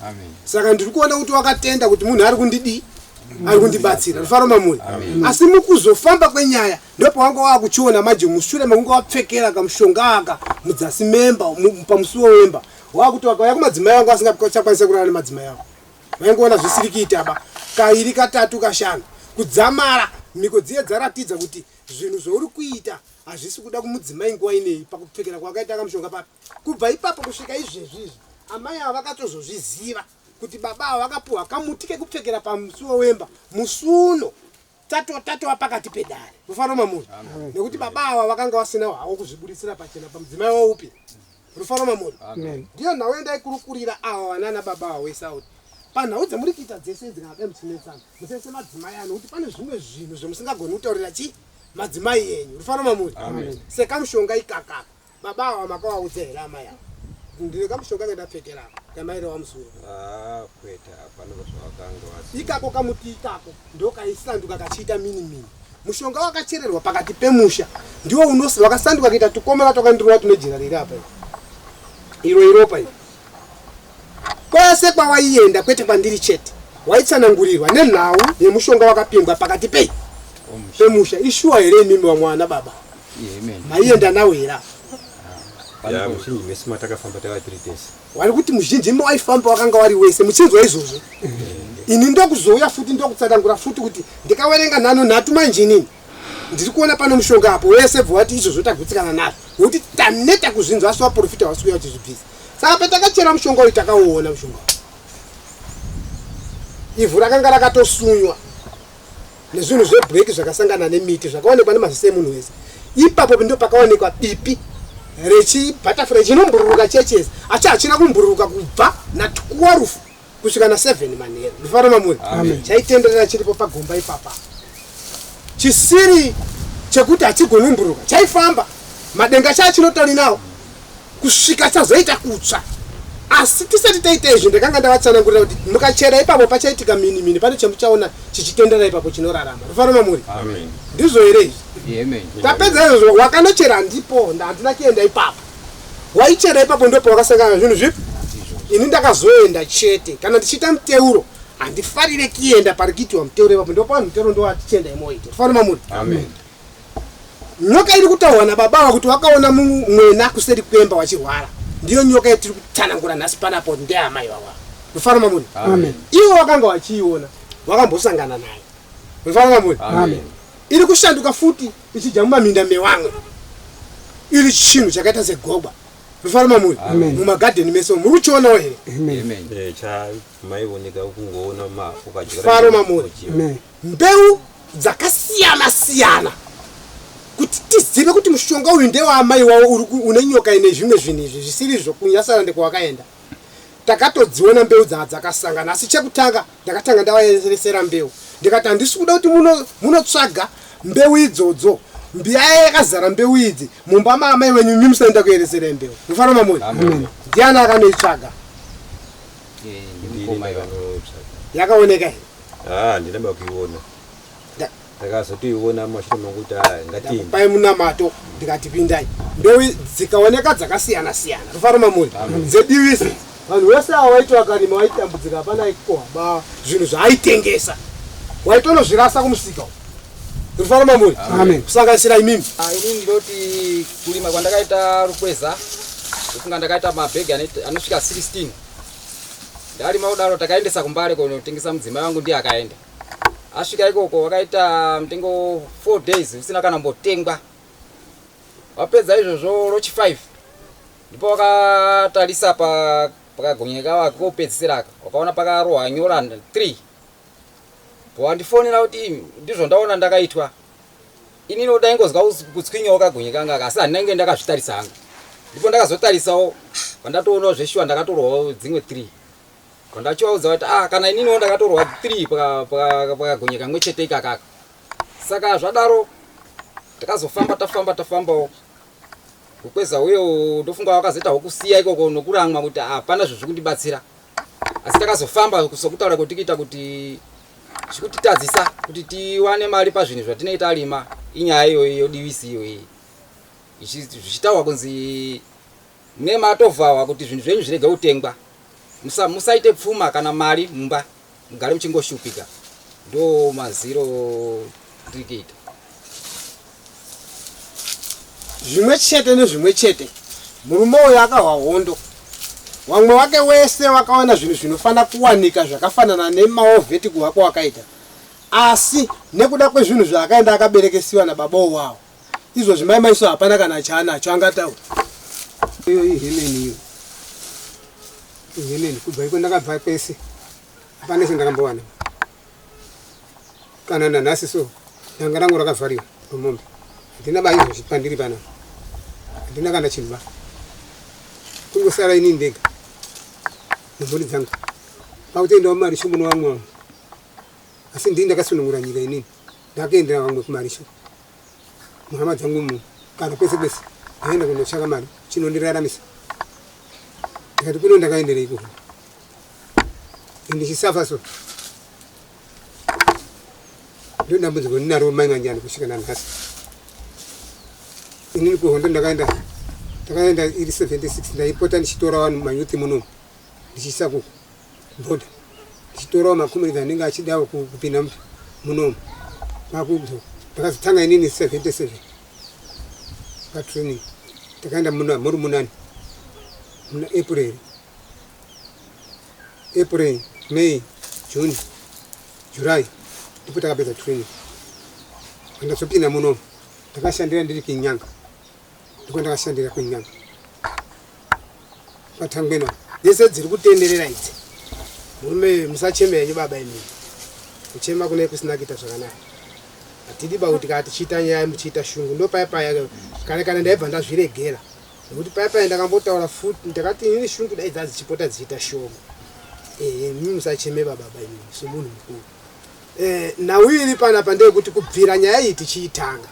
Saka ndiri kuona kuti wakatenda kuti munhu ari kundidii ari kundibatsira. Rufaro mamuri. Asi mukuzofamba kwenyaya ndopawanga wakuchiona manje mushure mekunge wapfekera kamushonga aka mudzasi memba pamusuwo wemba wakuti wakauya kumadzimai vangu vasingachakwanisa kurara nemadzimai avo vaingoona zvisiri kuita ba kairi katatu kashanu kudzamara mhiko dziye dzaratidza kuti zvinhu zvauri kuita hazvisi kuda kumudzimai nguva ineyi pakupfekera kwakaita kamushonga papi kubva ipapo kusvika izvezvi izvi amai ava vakatozozviziva kuti baba ava vakapuhwa kamuti kekupfekera pamusuwo wemba musi uno tatova pakati pedare. Rufaro mamuri. Nekuti baba ava vakanga vasina havo kuzvibudisira pachena pamudzimai wavo upi. Rufaro mamuri. Ndiyo nhau yandaikurukurira ava vanana baba ava wese avo. Panhau dzamuri kuita dzese idzi kana dai muchinetsana musaise madzimai ano kuti pane zvimwe zvinhu zvamusingagoni kutaurira chi madzimai enyu. Rufaro mamuri. Sekamushonga ikaka baba ava makavaudza here amai ava? Ndine kamushonga kandapfekera apa kamaireva musoro. Ah, kwete hapana zvavakanga vaziva. Ikako kamuti ikako ndokaisanduka kachiita mini mini. Mushonga wakachererwa pakati pemusha ndiwo unosi wakasanduka kuita tukomera twakandirova tune jira riri apa iri. Iro iropa iri. Kwese kwawaienda kwete kwandiri chete waitsanangurirwa nenhau yemushonga wakapingwa pakati pei pemusha. Ishuwa here imimi vamwe vana baba? Maienda nawo here apa? Ya, muzhinji mese matakafamba tava tiri tese. Wari kuti muzhinji mawaifamba wakanga wari wese muchinzwa izvozvo. Ini ndokuzouya futi ndokutsanangura futi kuti ndikawerenga nhano nhatu manje inini ndiri kuona pano mushonga apo wese bva wati izvozvo tagutsikana nazvo nekuti taneta kuzvinzwa asi vaprofita vasi kuuya vachizvibvisa. Saka patakachera mushonga uyu takauona mushonga uyu. Ivhu rakanga rakatosunywa nezvinhu zvebreak zvakasangana nemiti zvakaonekwa nemaziso emunhu wese. Ipapo ndo pakaonekwa bipi rechibhatafura chinombururuka chechese asi hachina kumbururuka kubva na 12 kusvika na 7 manheru. Ndifaro mamuri. Chaitenderera chiripo pagomba ipapa chisiri chekuti hachigoni kumbururuka, chaifamba madenga chachinotori nawo kusvika chazoita kutsva. Asi tisati taita izvi ndakanga ndavatsanangurira kuti mukachera ipapo pachaitika mini mini, pane chamuchaona chichitendera ipapo chinorarama. Rufaro mamuri. Ndizvo here izvi? Tapedza izvozvo wakanochera ndipo handina kuenda ipapo. Waichera ipapo ndipo wakasangana zvinhu zvipi? Ini ndakazoenda chete kana ndichiita muteuro handifarire kuenda pari kuitiwa muteuro ipapo, ndipo panhu muteuro ndowatichienda imoite. Rufaro mamuri. Amen. Nyoka iri kutaurwa nababa ava kuti wakaona mwena kuseri kwemba wachirwara ndiyo nyoka yatiri kutsanangura nhasi panapo ndeamai vava. Rufaro mamuri. Amen. Ivo wakanga wachiiona wakambosangana nayo. Rufaro mamuri. Amen. Iri kushanduka futi ichidya mumaminda mewamwe iri chinhu chakaita segogwa. Rufaro mamuri. Mumagadheni mese muri kuchionawo here? Amen. Cha maioneka kungoona ma ukadyara. Rufaro mamuri. Mbeu dzakasiyana siyana kuti tizive kuti mushonga uyu ndewaamai wavo une nyoka ine zvimwe zvinhu izvi zvisiri izvo kunyasara ndekwawakaenda. Takatodziona mbeu dzakasangana asi chekutanga ndakatanga ndavaeresera mbeu ndikati handisi kuda kuti munotsvaga mbeu idzodzo mbiya yakazara mbeu idzi mumba maamai wenyu imi musaenda kueresera mbeu. Mufaro mamuri. Ndiani akanoitsvaga? Yakaoneka here? Ah, ndina kuiona. Ndakazotoiona mumashure mangu kuti ngatiende. Pai munamato ndikati pindai. Mbeu dzikaoneka dzakasiyana siyana. Rufaro mamuri. Dzedivisi. Vanhu vese ava vaiti vakarima vaitambudzika hapana aikohwa ba zvinhu zvaaitengesa. Waitonozvirasa kumusika. Rufaro mamuri. Amen. Kusanganisira imimi. Inini ndoti kurima kwandakaita rukweza ndofunga ndakaita mabhegi anosvika 16. Ndarima kudaro takaendesa kuMbare kunotengesa mudzimai wangu ndiye akaenda. Asvika ikoko wakaita mutengo 4 days usina kana mbotengwa. Wapedza izvozvo rochi 5 ndipo wakatarisa pakagonyeka wakopedzisira aka wakaona pakarohwa nyora 3. Wandifonera kuti ndizvo ndaona ndakaitwa. Inini ndaingozwa kutswinyawo kagonyeka ngaka asi handinenge ndakazvitarisa hangu. Ndipo ndakazotarisawo pandatoona zveshuwa ndakatorwawo dzimwe 3. Pandachivaudza kuti kana ininiwo ndakatorwa 3 pakagonyeka kamwe chete ikakaka. Saka zvadaro takazofamba tafamba tafambawo rukweza uye ndofunga wakazoita hwokusiya ikoko nokuramwa kuti hapana zvinhu zvikundibatsira. Asi takazofamba sokutaura kwetikuita kuti zvikutitadzisa kuti tiwane mari pazvinhu zvatinenge tarima inyaya iyoyi yodivisi iyoyi. Zvichitaurwa kunzi mune matovhahwa kuti zvinhu zvenyu zvirege kutengwa. Musaite pfuma kana mari mumba mugare muchingoshupika. Ndo maziro tiri kuita. Zvimwe chete nezvimwe chete murume uyu akahwa hondo. Wamwe wake wese wakawana zvinhu zvinofanira kuwanika zvakafanana nemaovheti kuhwa kwawakaita. Asi nekuda kwezvinhu zvaakaenda akaberekesiwa nababa wawo. Izvozvi mai maiso hapana kana chaanacho angataura. Iyo ihemeni iyo. Ihemeni kubva iko ndakabva kwese. Hapana chandakambowana. Kana nanhasi so danga rangu rakavhariwa romombe. Handina ba izvozvi pandiri pana. Handina kana chinhu ba. Kungosara ini ndega. Nemhuri dzangu. Pakutoendawo mumarisho muno vamwe vamwe. Asi ndini ndakasunungura nyika inini. Ndakaendera vamwe kumarisho. Muhama dzangu mu kana kwese kwese ndaenda kunotsvaka mari chinondiraramisa. Ndikati kuno ndakaenderei kuno. Ndichisafa so. Ndo dambudziko ndinaro mai Manjani kusvika nanhasi. Inini kuhondo ndakaenda ndakaenda iri 76 ndaipota ndichitora vanhu mayouth muno ndichiisa ku border ndichitorawo makomuniti anenge achidawo kupinda munomu kwakudzoka. Ndakazotanga inini 77 patraining. Takaenda muna muri munani muna April April May June July ndipo takapedza training. Pandazopinda muno ndakashandira ndiri kinyanga ndiko ndakashandira kunyanga patangwena dzese dziri kutenderera idzi murume musacheme henyu baba imimi kuchema kune kusina kuita zvakanaka hatidi ba kuti kana tichiita nyaya muchiita shungu ndo paya paya kare kare ndaibva ndazviregera nekuti paya paya ndakambotaura futi ndakati inini shungu dai dzadzichipota dzichiita shoma ehe imimi musacheme bababa imimi somunhu mukuru eh, nhau iri panapa ndeyekuti kubvira nyaya iyi tichiitanga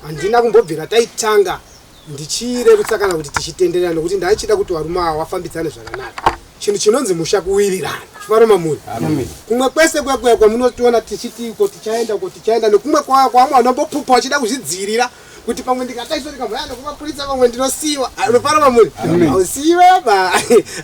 Handina kumbobvira taitanga ndichiirerutsa kana kuti tichitenderera nokuti ndaichida kuti varume ava vafambidzane zvakanaka. Chinhu chinonzi musha kuwirirana. Chifaro mamuri. Kumwe kwese kuya kuya kwamunotiona tichiti uko tichaenda uko tichaenda nekumwe kwaya kwamwe vanombopupa vachida kuzvidzivirira kuti pamwe ndikadaiso ndikamhanya nekumapurisa pamwe ndinosiyiwa. Rufaro mamuri. Hausiyiwe ba.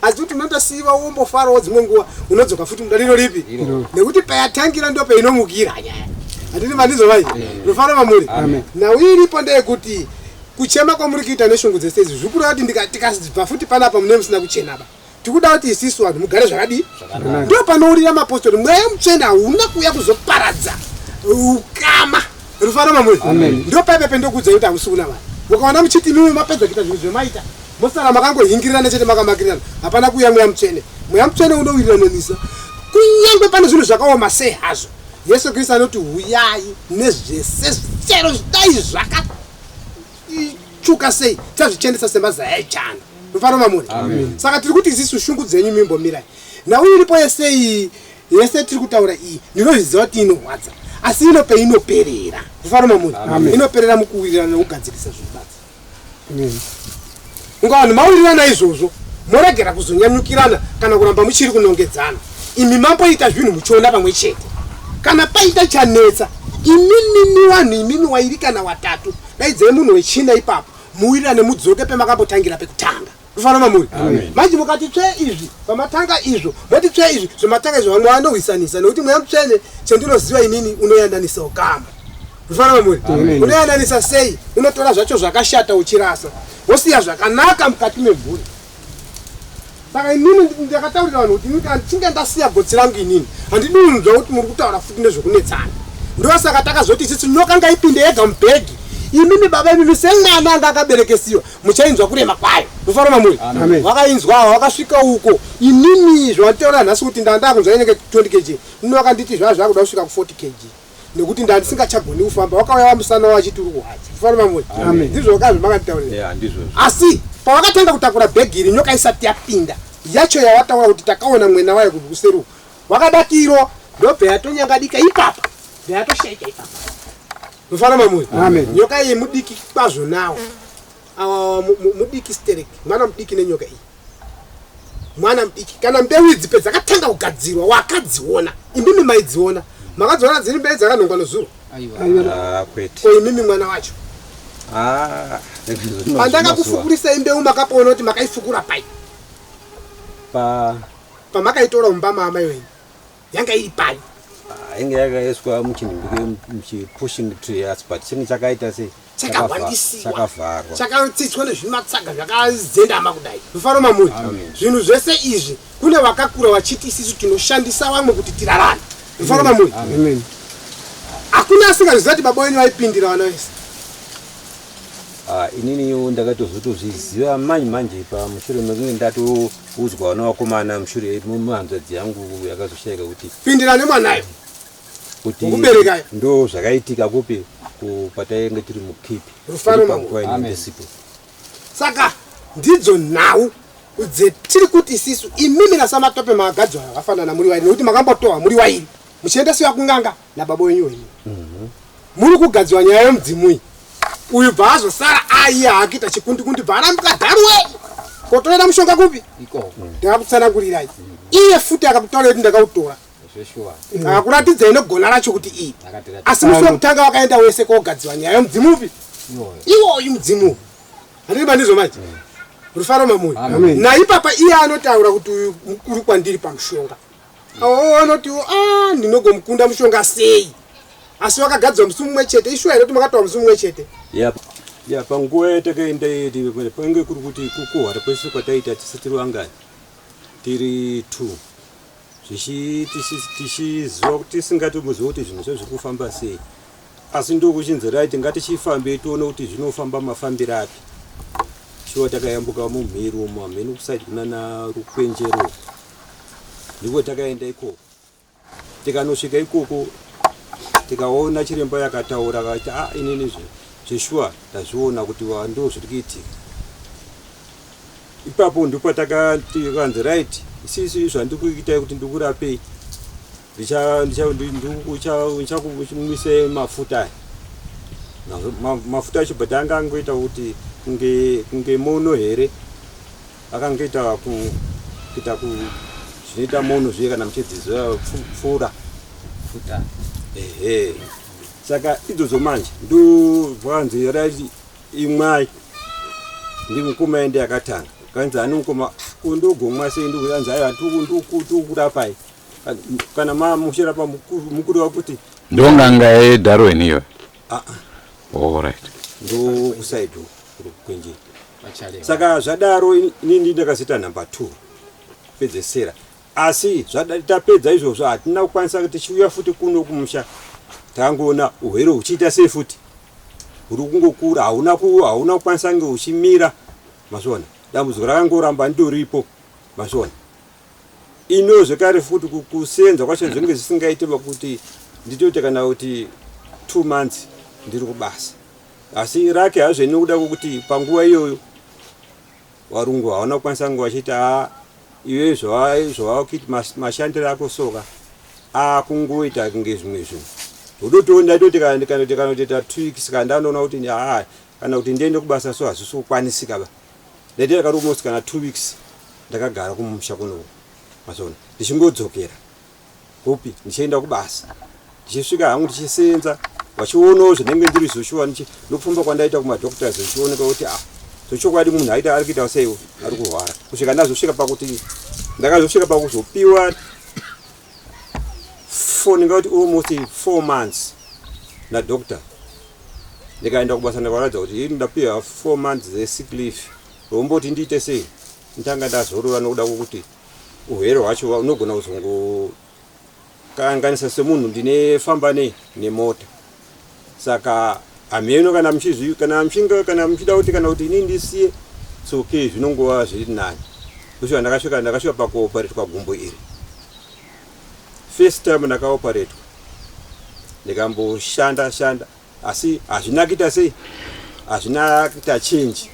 Asi kuti unondosiyiwa wombofarawo dzimwe nguva unodzoka futi mudariro ripi? Nekuti payatangira ndopeinomukira nyaya. Handiti mandizvo vai? Rufaro mamuri. Nhau iripo ndeyekuti kuchema kwamuri kuita neshungu dzese idzi zviri kureva kuti tikabva futi panapa mune musina kuchena ba. Tikuda kuti isisu vanhu mugare zvakadii? Ndo panourira mapostori. Mweya mutsvene hauna kuuya kuzoparadza ukama. Rufaro mamuri. Ndo paipe pendokuudzai kuti hamusi kuna vanhu. Mukaona muchiti imimi mapedza kuita zvinhu zvemaita mosara makangohingirirana chete makamakirirana hapana kuuya mweya mutsvene. Mweya mutsvene unowirirananisa kunyange pane zvinhu zvakaoma sei hazvo. Jesu Kristu anoti huyai nezvese chero dai zvakatsvuka sei tazvichendesa semazaya echando. Mufaro mamuri. Saka tiri kuti isisu shungu dzenyu mimbomirai. Nhau iripo yese iyi yese tiri kutaura iyi ndinozviziva kuti inorwadza asi ino peinoperera. Mufaro mamuri. Inoperera mukuwirirana nekugadzirisa zvinhu. Unga vanhu mawirirana izvozvo moregera kuzonyanyukirana kana kuramba muchiri kunongedzana. Imi mamboita zvinhu muchiona pamwe chete. Kana paita chanetsa imimimi vanhu imimi wairi kana watatu daidzai munhu wechina ipapo muwirirane mudzoke pemakambotangira pekutanga. Rufaro mamuri. Manje mukati tsve izvi pamatanga izvo moti tsve izvi zvematanga izvo vamwe vanohwisanisa nekuti mweya mutsvene chendinoziva inini unoyandanisa ukama. Rufaro mamuri. Unoyandanisa sei? Unotora zvacho zvakashata uchirasa wosiya zvakanaka mukati memhuri. Saka inini ndakataurira vanhu kuti inini kana ndichinge ndasiya gotsi rangu inini handidi kunzwa kuti muri kutaura futi nezvekunetsana. Ndosaka takazoti isisu nyoka ngaipinde yega mubhegi. Imimi baba imimi semwana anga akaberekesiwa muchainzwa kurema kwayo mufaro mamuri vakainzwa vakasvika uko inini zvavataura nhasi kuti ndanda kunzwa inenge 20 kg ini vakanditi zvaa zvakuda kusvika ku 40 kg nekuti ndandisingachagoni kufamba wakauya vamusana wachiti uri kuhadza mufaro mamuri ndizvo vakazvo makanditaurira asi pavakatanga kutakura bhegi iri nyoka isati yapinda yacho yawataura kuti takaona mwena wayo kuseri uku wakadakiro ndobva yatonyangadika ipapa ndayatoshaika ipapa Mufaro mamuri. Amen. Nyoka iyi mudiki kwazvo nawo. Awa mudiki sterek. Mwana mudiki nenyoka iyi. Mwana mudiki. Kana mbeu idzi pedzakatanga kugadzirwa wakadziona. Imimi maidziona. Makadziona dziri mbeu dzakanhongwa nozuro. Aiwa. Ah, kwete. Ko imimi mwana wacho. Ah. Pandakakufukurisai mbeu makapoona kuti makaifukura pai. Pa pamakaitora mumba maamai wenyu. Yanga iri pai? Ah, inge yakaiswa muchinhimbike muchipushing tree asi but chinge chakaita sei chakahwandisiwa chakavharwa chakatsitswa nezvimatsaga zvakazendama kudai mufaro mamuri zvinhu zvese izvi kune vakakura vachiti isisu tinoshandisa vamwe kuti tirarame mufaro mamuri hakuna asingazviziva kuti baba wenyu vaipindira vana vese Ah, inini ndakatozotozviziva manje manje pamushure mekunge ndatoudzwa vana vakomana mushure mehanzvadzi yangu yakazoshaika kuti pindira nemwanayo kuti Kukuberekayo. ndo zvakaitika kupi patainge tiri mukipi Rufaro panguva inenge isipo saka ndidzo nhau dzetiri kuti isisu imimi nasamatope makagadzwa vakafanana muri vairi nekuti makambotohwa muri wairi muchiendesiwa kunganga nababa wenyu wenyu muri kugadzirwa nyaya yemudzimu iyi uyu bva azosara aiye haakuita chikundikundi bva arambuka dharuwe kotorera mushonga kupi ndakakutsanangurirai iye futi akakutaura kuti ndakautora akakuratidzai negona racho kuti iyi asi musi wekutanga wakaenda wese kogadzirwa nyaya yemudzimu upi iwoyu mudzimu handiti bandizvo manje rufaro mamuyo naipapa iye anotaura kuti uyu mukuru kwandiri pamushonga Awo anoti ah ndinogomukunda mushonga sei? Asi wakagadzwa musi mumwe chete. Ishuwa here kuti makatwa musi mumwe chete? Yep. Ya, panguva yatakaenda iyi pange kuri kuti kukuhwara kwese kwataita tisi tiri vangani, tiri two, tichiziva kuti tisingatomboziva kuti zvinhu zvo zviri kufamba sei, asi ndokuchinzi right, ngatichifambei tione kuti zvinofamba mafambiro api. Shuwa takayambuka mumhiri umo, hameno kusaidi kunana Rukwenjero, ndiko takaenda ikoko. Tikanosvika ikoko tikaona chiremba yakataura akati, a ah, inini zveshuwa ndazviona kuti ndo zviri kuitika ipapo. Ndipo takati right, isisi zvandiri kuitai kuti ndikurapei, ndichakumwisai mafuta aya. Mafuta acho but anga angoita kuti kunge mono here, akangoita kuita zvinoita mono zviye kana muchidziziva pfuura futa. Ehe, saka idzodzo manje ndovanzi right, imwai. Ndi mukoma ende yakatanga kanzi ani mukoma kundogomwa sei? Ndikuanzi aiwa, ndikurapai kana mamuchirapa mukuru kuti Ndonganga yeDarwin iyo? Ah. Alright. Ndo kusaidi Rukwenjeri. Saka zvadaro inini ndakazoita number 2 kupedzesera, asi tapedza izvozvo hatina kukwanisa tichiuya futi kuno kumusha. Tangoona uhwere huchiita sei futi, huri kungokura, hauna kukwanisa kunge huchimira. Mazviona, dambudziko rakangoramba ndoripo. Mazviona, ino zvekare futi kusenza kwacho zvinenge zvisingaiti kuti nditoite kana kuti 2 months ndiri kubasa, asi rake hazvo nekuda kwekuti panguva iyoyo varungu hawana kukwanisa kunge vachiti, a iwe zvavakuiti mashandiro ako soka akungoita kunge zvimwe zvinhu. Udotoona ndaitoti kana kutoita 2 weeks kana ndanoona kuti haa, kana kuti ndiende kubasa so hazvisi kukwanisika ba. Ndaitira kari almost kana 2 weeks ndakagara kumusha kuno. Mazona, ndichingodzokera kupi, ndichienda kubasa, ndichisvika hangu ndichisenza, vachionawo zvinenge ndiri zvoshuwa nokufamba kwandaita kumadoctors, zvichioneka kuti ah, zvechokwadi munhu aita ari kuita seiwo, ari kurwara, kusvika ndazosvika pakuti ndakazosvika pakuzopiwa four, ndingati almost 4 months nadoctor. Ndikaenda kubasa, ndakaratidza kuti ini ndapiwa 4 months dzesick leave, romboti ndiite sei, ndanga ndazorora nokuda kwokuti urwere hwacho unogona kuzongokanganisa semunhu ndinefamba nei nemota. Saka hameno kana muchizvi kana muchinge kana muchida kuti kana kuti inini ndisiye tsoke, zvinongova zviri nani. Kusvika ndakasvika pakuoparetwa gumbo iri first time, ndakaoparetwa, ndikamboshanda shanda, asi hazvina kuita sei, hazvina kuita change.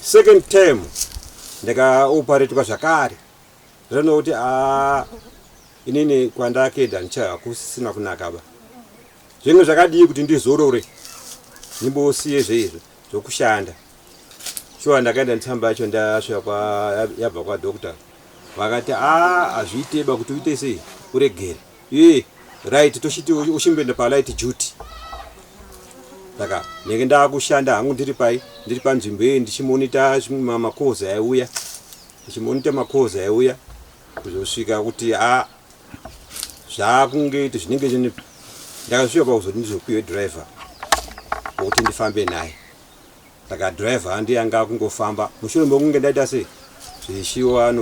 Second time ndikaoparetwa zvakare, ndinoona kuti a inini kwandakenda hakusisina kunaka ba. Zvinge zvakadii kuti ndizorore, ndimbosiye zveizvo zvokushanda. Shuwa ndakaenda netsamba yacho, ndasvika yabva kwadoctor, vakati, a hazviiteba kuti uite sei, uregere iye, right, tochiti uchimboenda palight duty. Saka ndenge ndakushanda hangu ndiri pai, ndiri panzvimbo iyi, ndichimonita macalls aiuya, ndichimonita macalls aiuya, kuzosvika kuti a zvakunge zvinenge zvine. Ndakasvika pakuzoti ndizopiwe driver wokuti ndifambe naye. Saka driver handi anga akungofamba mushure mekunge ndaita sei zvishiwa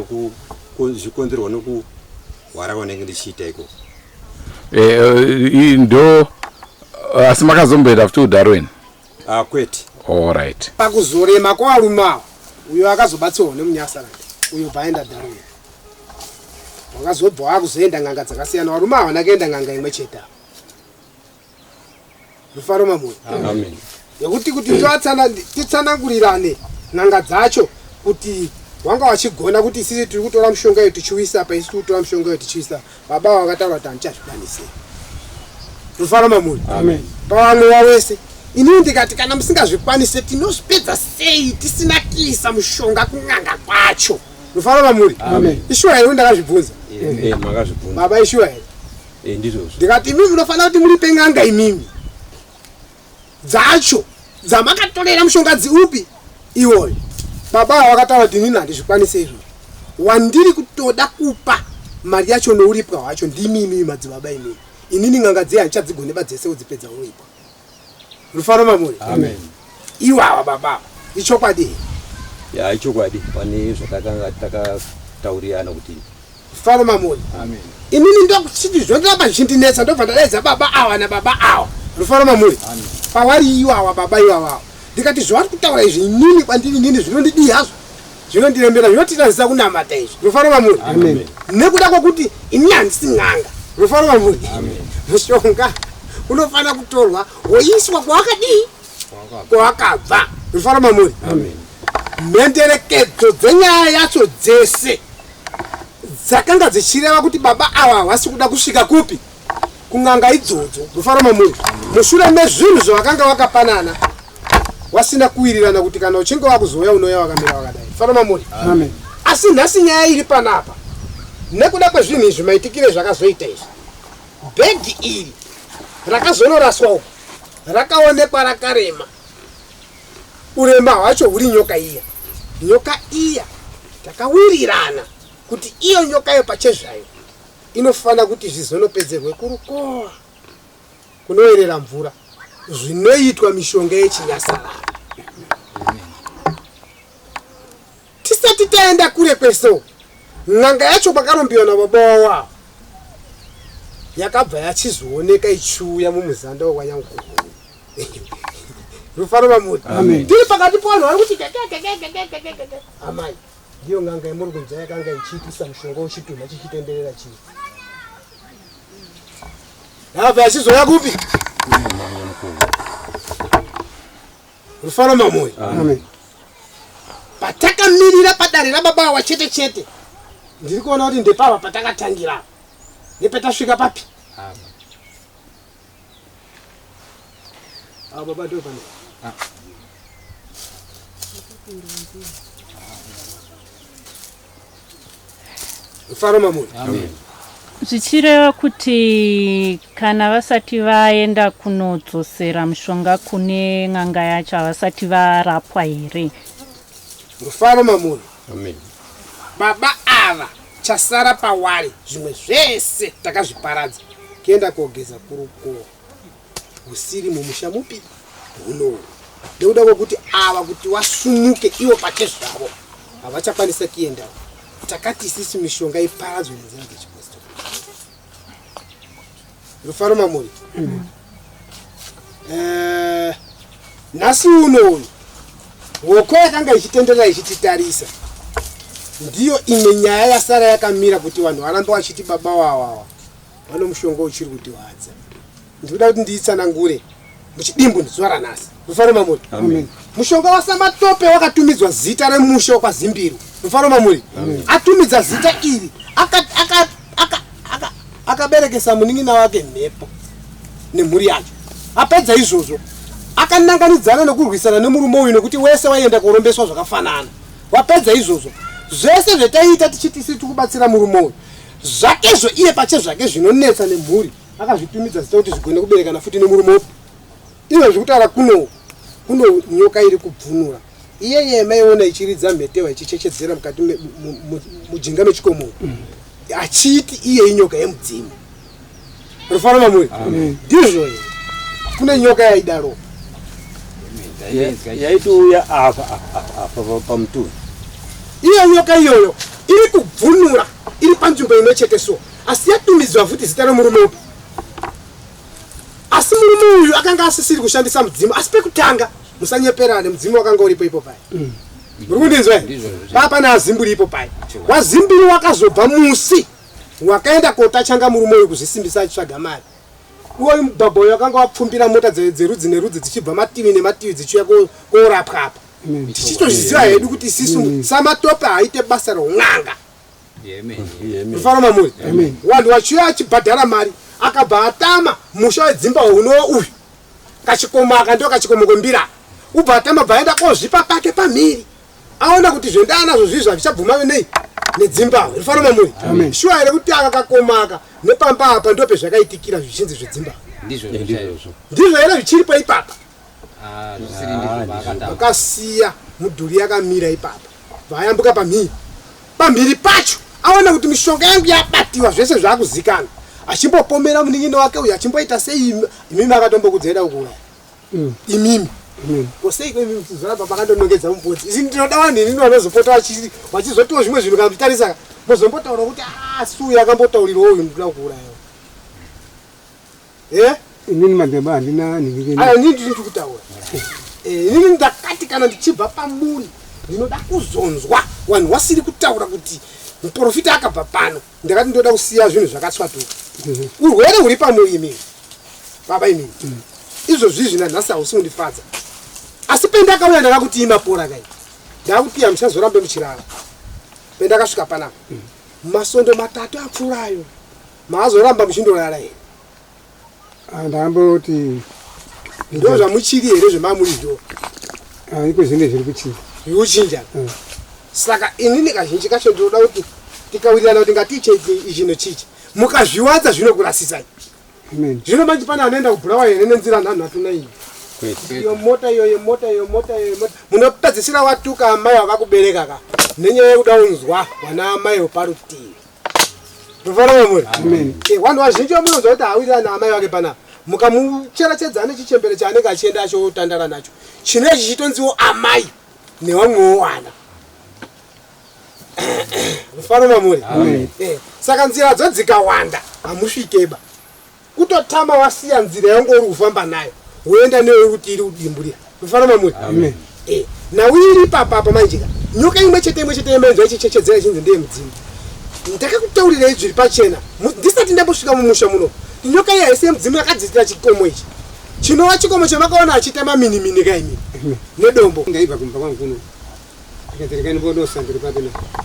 zvikonzerwa nokurwara kwanenge ndichiita ikoko. Eh, ndo asi makazomboenda futi kuDarwin? Ah, kwete. Alright. Pakuzorema kwavarume ava, uyo akazobatsirwa nemunyasaland uyo bvaenda Darwin, wakazobva wakuzoenda n'anga dzakasiyana. Varume ava vana kuenda n'anga imwe chete ava. Rufaro mamuri. Amen. Nekuti kuti titsanangurirane n'anga dzacho kuti wanga wachigona kuti isisi tiri kutora mushonga iyo tichiuisa pa, isi tiri kutora mushonga iyo tichiuisa. Baba ava vakataura kuti handichazvikwanisei. Rufaro mamuri. Amen. Pavamwe wawese, inini ndikati kana musingazvikwanise, tinozvipedza sei tisina kuisa mushonga kun'anga kwacho? Rufaro mamuri. Amen. Ishuwa here? Ndakazvibvunza. Eh, makazvibvunza. Baba, ishuwa here? Eh, ndizvozvo. Ndikati imimi munofanira kuti muripe n'anga imimi dzacho dzamakatorera mushonga dziupi iwoyo. Baba ava vakataura kuti inini handizvikwanise izvozvo, wandiri kutoda kupa mari yacho nouripwa hwacho ndimi imimi madzibaba imimi. Inini n'anga dziye handichadzigone badzese kudzipedza uripwa. Rufaro mamuri. Amen. Iwawa baba, ichokwadi here? Ya, ichokwadi. Pane zvatakanga takataurirana kuti Faro Mamuri. Amen. Inini ndokuchiti zvondiramba zvichindinetsa ndobva ndadaidza baba awa nababa awa. Rufaro Mamuri. Amen. Pawari iwawa baba iwawa. Ndikati zvavari kutaura izvi inini kwandiri inini zvinondidii hazvo? Zvinondiremera zvinotitadzisa kunamata izvi. Rufaro Mamuri. Amen. Nekuda kwekuti ini handisi n'anga. Rufaro Mamuri. Amen. Mushonga unofanira kutorwa woiswa kwawakadii? Kwawakabva. Rufaro Mamuri. Amen. Mhenderekedzo dzenyaya yacho dzese dzakanga dzichireva kuti baba ava havasi kuda kusvika kupi kun'anga idzodzo. Rufaro Mamuri. Mushure mezvinhu zvavakanga vakapanana wasina kuwirirana kuti kana uchinge wakuzouya unouya wakamira wakadai. Rufaro Mamuri. Amen. Asi nhasi nyaya iri panapa nekuda kwezvinhu izvi maitikire zvakazoita izvi, bhegi iri rakazonoraswa uku rakaonekwa rakarema. Urema hwacho huri nyoka iya. Nyoka iya takawirirana kuti iyo nyokayo pachezvayo inofanira kuti zvizonopedzerwe kurukowa kunoerera mvura zvinoitwa mishonga yechinyasarara. Tisati taenda kure kwese uku, n'anga yacho kwakarombiwa nababa wavo ava yakabva yachizooneka ichiuya mumuzanda wekwanyanguku. Rufaro Mamuri. Amen. Tiri pakati pevanhu vari kuti kekekekekekeke. Amai, ndiyo n'anga yamuri kunzwa yakanga ichiitisa mushonga wechitunha chichitenderera chii. Yakabva yachizouya kupi? Rufaro Mamuri. Amen. Patakamirira padare rababa awa chete chete, ndiri kuona kuti ndepava patakatangira apa nepatasvika papi. Ava baba ndo pano. Rufaro Mamuri. Amen. Zvichireva kuti kana vasati vaenda kunodzosera mushonga kune n'anga yacho havasati varapwa here? Rufaro Mamuri. Amen. Baba ava chasara pawari zvimwe zvese takazviparadza kuenda kogeza kurukowa husiri mumusha mupi hunowu nekuda kwekuti ava kuti wasumuke ivo pachezvavo havachakwanisa kuendawo. Takati isisi mishonga iparadzwe nenzira dzechipostori. Rufaro Mamuri. Nhasi uno uyu hoko yakanga ichitenderera ichititarisa ndiyo imwe nyaya yasara yakamira kuti vanhu varambe vachiti baba wawawa vano mushonga uchiri kutiwadza. Ndinoda kuti ndiitsanangure muchidimbu zuva ranhasi. Rufaro Mamuri. Amen. Mushonga waSamatope wakatumidzwa zita remusha wekwaZimbiru. Rufaro Mamuri. Atumidza zita iri akaberekesa munin'ina wake mhepo nemhuri yacho. Apedza izvozvo akananganidzana nekurwisana nemurume uyu nekuti wese waienda kurombeswa zvakafanana. Wapedza izvozvo zvese zvetaiita tichiti isi tikubatsira murume uyu zvakezvo iye pachezvake zvinonetsa nemhuri akazvitumidza zita kuti zvigone kuberekana futi nemurume upi. Izvo zvekutaura kuno kuno nyoka iri kubvunura iyeye maiona ichiridza mhetewa ichichechedzera mukati mujinga mechikomo achiiti iye inyoka yemudzimu. Rufaro Mamuri. Ndizvo here? Kune nyoka yaidaro. Yaitouya apa apa pamutunhu. Iyo nyoka iyoyo iri kubvunura iri panzvimbo imwe chete so asi yatumidzwa futi zita remurume upi. Asi murume uyu akanga asisiri kushandisa mudzimu asi pekutanga musanyeperane mudzimu wakanga uripo ipo pai. Muri kundinzwa here? Papa naZimbiri ipo pai. WaZimbiri wakazobva musi wakaenda kotachanga murume uyu kuzvisimbisa achitsvaga mari. Uyu mugwagwa uyu wakanga wapfumbira mota dzerudzi nerudzi dzichibva mativi nemativi dzichiuya korapwa apa. Tichitozviziva hedu kuti isisu Samatope haaite basa reun'anga. Rufaro Mamuri. Vanhu vachiuya achibhadhara mari akabva atama musha wedzimba unova uyu. Kachikomo aka ndio kachikomo kwembira. Ubva atama bva aenda kozvipa pake pamhiri. Aona kuti zvendaanazvo zvizvi hazvichabvumave nei nedzimbahwe. Rufaro Mamuri. Shuwa here kuti aka kakoma aka nepamba apa ndo pezvakaitikira zvichinzi zvedzimbahwe. Ndizvo chaizvo. Ndizvo here zvichiripo ipapa? Zvisiri ndizvo paakatama. Vakasiya mudhuri yakamira ipapa. Vayambuka pamhiri. Pamhiri pacho aona kuti mishonga yangu yabatiwa zvese zvakuzikana. Achimbopomera munin'ina wake uyu achimboita sei imimi akatombokudzaida kukuuraya. Imimi. Ko seiko imi muchizoramba makandonongedza mubvunzi? Isi ndinoda vanhu inini vanozopota vachizotiwo zvimwe zvinhu kana muchitarisa mozombotaura kuti asi uyu akambotaurirwa uyu ndinoda kuuraya. Eh? Inini madzibaba handina nhingi. Aya inini ndiri kutaura. Eh, inini ndakati kana ndichibva pamuri ndinoda kuzonzwa vanhu vasiri kutaura kuti muprofita akabva pano. Ndakati ndoda kusiya zvinhu zvakatswatuka. Urwere huri pamuri imimi. Baba imimi. Izvozvi izvi nanhasi hausi kundifadza. Asi pendakauya ndakakuti imapora kai. Ndakuti hamuchazorambe muchirara. Pendakasvika panapa. Masondo matatu apfuurayo. Maazoramba muchindorara here? Ah, ndamboti ndo zvamuchiri here zvemamuri zvo? Ah, iko zvine zviri kuchinja. Zviri kuchinja. Saka inini kazhinji kacho ndinoda kuti tikawirirana kuti ngatiiche ichi nechichi. Mukazviwanza zvinokurasisai. Zvino manje pane anoenda kuBulawayo here nenzira nhanhatu naiyi? Iyo mota iyo yemota iyo mota iyo yemota. Munopedzisira watuka amai vakakubereka ka nenyaya yekuda unzwa wana amai weparutivi. Rufaro vamuri. Amen. Eh, vanhu vazhinji vamunonzwa kuti hawirirani naamai vake panapa. Mukamucherechedza ane chichembere chaanenge achienda achotandara nacho. Chinenge chichitonziwo amai nevamwewo vana. Rufaro vamuri. Amen. Eh, saka nzira dzo dzikawanda hamusvikeba. Kutotama wasiya nzira yangu uri kufamba nayo woenda newe kuti iri kudimburira. Rufaro vamuri. Amen. Eh, nhau iri ipapa apa manje ka nyoka imwe chete imwe chete yemainzwa ichichechedzera ichinzi ndeye mudzimu. Ndakakutaurirai zviri pachena ndisati ndambosvika mumusha muno. Nyoka iyi haisi yemudzimu yakadzidzira chikomo ichi. Chinova chikomo chamakaona achiita maminimini ka imi nedombo. Ndaibva kumba kwangu kuno ndikati regai ndimbonosambira papi na apa.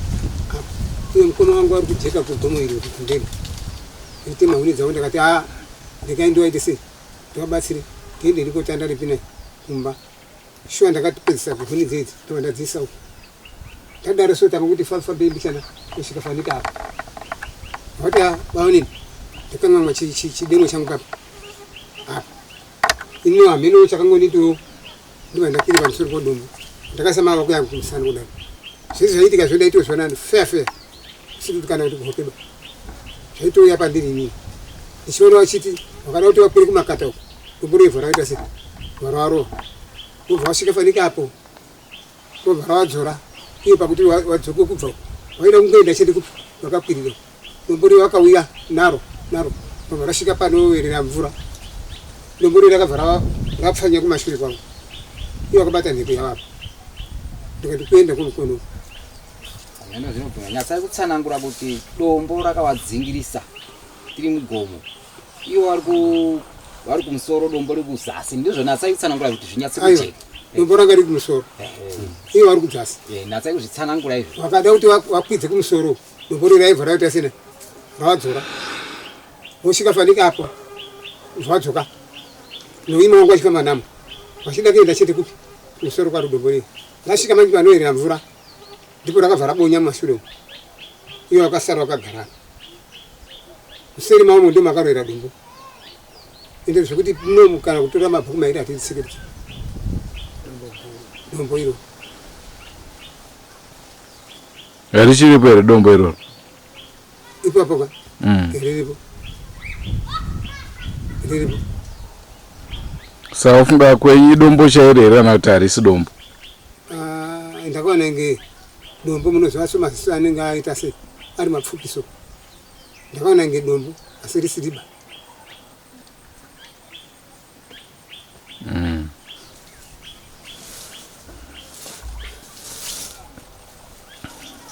Uye mukono wangu ari kujeka kugomo iri kuti ndega. Nditema huni dzangu ndakati a regai ndiwaite sei ndiwabatsire ndiende ndikotanda ripi nai kumba. Shuwa ndakatopedzisa huni dzedzi ndobva ndadziisa uko. Ndadaro so tanga kuti fambei mbichana kusvika fanika apa. Vakati a baonini ndakanganwa chidemo changu papa apa. Ini hameno chakangonditiwo ndobva ndakwira pamusoro podombo ndakaisa mavoko yangu kumusana kudaro. Zvese zvaiitika zvodaitiwa zvanani fair fair kusiri kuti kana kuti kuhopeba. Zvaitouya pandiri inini ndichiona vachiti vakada kuti vakwire kumakata uko dombo revhu rakaita sei varwarova vobva vasvika fanika apo vobva ravadzora iye pakuti wadzoke kubva uko vaida kungoenda chete kupi vakakwirira dombo riye vakauya naro naro vobva rasvika panoerera mvura dombo riye rakabva rapfanya kumashure kwangu iye vakabata nhepo yavapa ndikati kuenda kwomukono Hameno zvinobvunza. Nyatsai kutsanangura kuti dombo rakavadzingirisa tiri mugomo. Ivo vari ku vari kumusoro dombo riri kuzasi. Ndizvo natsai kutsanangura kuti zvinyatse Aiwa, kujeka. dombo ranga riri kumusoro ivo vari kudzasi. Eh, natsai kuzvitsanangura izvo. Vakada kuti vakwidze kumusoro dombo riri raibva raita sena ravadzora vosvika fanika apo zvadzoka noima wangu vachifamba namo vachida kuenda chete kupi kumusoro kwaro dombo riri rasvika manje panoerera mvura ndipo rakabva rabonya mumashure umu ivo vakasara vakagara kuseri mavo ndo makaroera dombo ende zvekuti no kana kutora mabhuku mairi hatitsike dombo iro Richiripo here dombo iroro? Ipapo ka riripo riripo. Saka kufunga kwenyu idombo chairo here kana kuti harisi dombo? Ah, ndakaona inge dombo munoziva so maziso anenge aita se ari mapfupi so ndakaona inge dombo asi risiriba.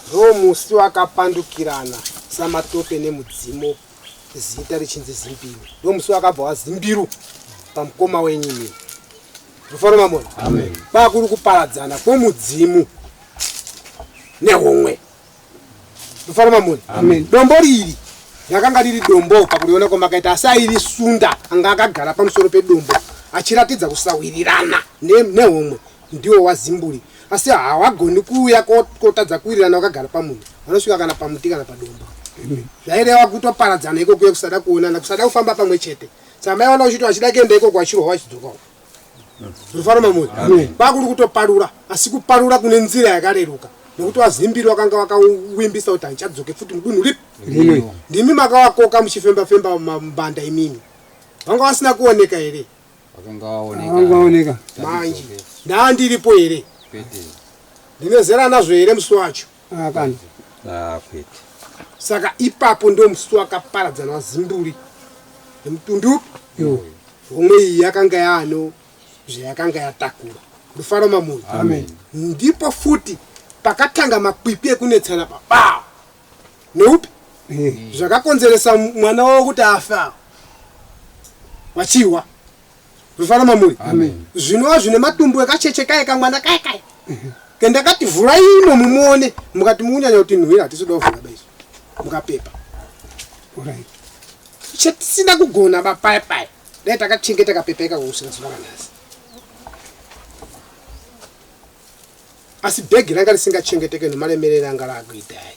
Ndomusi wakapandukirana Samatope nemudzimu zita richinzi Zimbiru. Ndomusi wakabva waZimbiru pamukoma wenyu imimi. Rufaro mamona. Amen. Kwakuri kuparadzana kwomudzimu nehomwe. Rufaro mamona. Amen. Dombo riri rakanga riri dombo pakuriona kwamakaita asi airisunda anga akagara pamusoro pedombo achiratidza kusawirirana nehomwe ndiwo waZimburi asi hawagoni kuuya kotadza kuwirirana wakagara pamunhu vanosvika kana pamuti kana padombo. Zvaireva kutoparadzana ikokuye kusada kuonana kusada kufamba pamwe chete. Saka maiona uchiti vachida kuenda ikoko vachirwa vachidzoka uko. Rufaro mamuri. Kwakuri kutoparura asi kuparura kune nzira yakareruka nekuti vaZimbiri vakanga vakawimbisa kuti handichadzoke futi mudunhu ripi Rino. Ndimi makawakoka muchifemba femba mambanda imimi. Vanga vasina kuoneka here? Wakanga waoneka. Wanga waoneka. Manje ndandiripo here? Kwete. Ndine zera nazvo here musi wacho? Ah, kana. Ah, kwete. Saka ipapo ndo musi wakaparadzana vaZimburi nemutundu upi? Homwe iyi yakanga yaano zvayakanga yatakura. Rufaro mamuri. Amen. Ndipo futi pakatanga makwikwi ekunetsana baba neupi zvakakonzeresa mwana wavo kuti afa vachiwa. Rufaro mamuri. Amen. Zvinova zvine matumbu ekacheche kaye kamwana kaye kaye kendakati vhurai imo mumuone, mukati mukunyanya kuti nhuwira hatisi kuda kuvhura baiso mukapepa. Alright. Chetisina kugona bapaya paya dai takachengeta kapepa ikako kusvika zuva ranhasi, asi bhegi ranga risingachengeteke nomaremerero anga raakuita ai.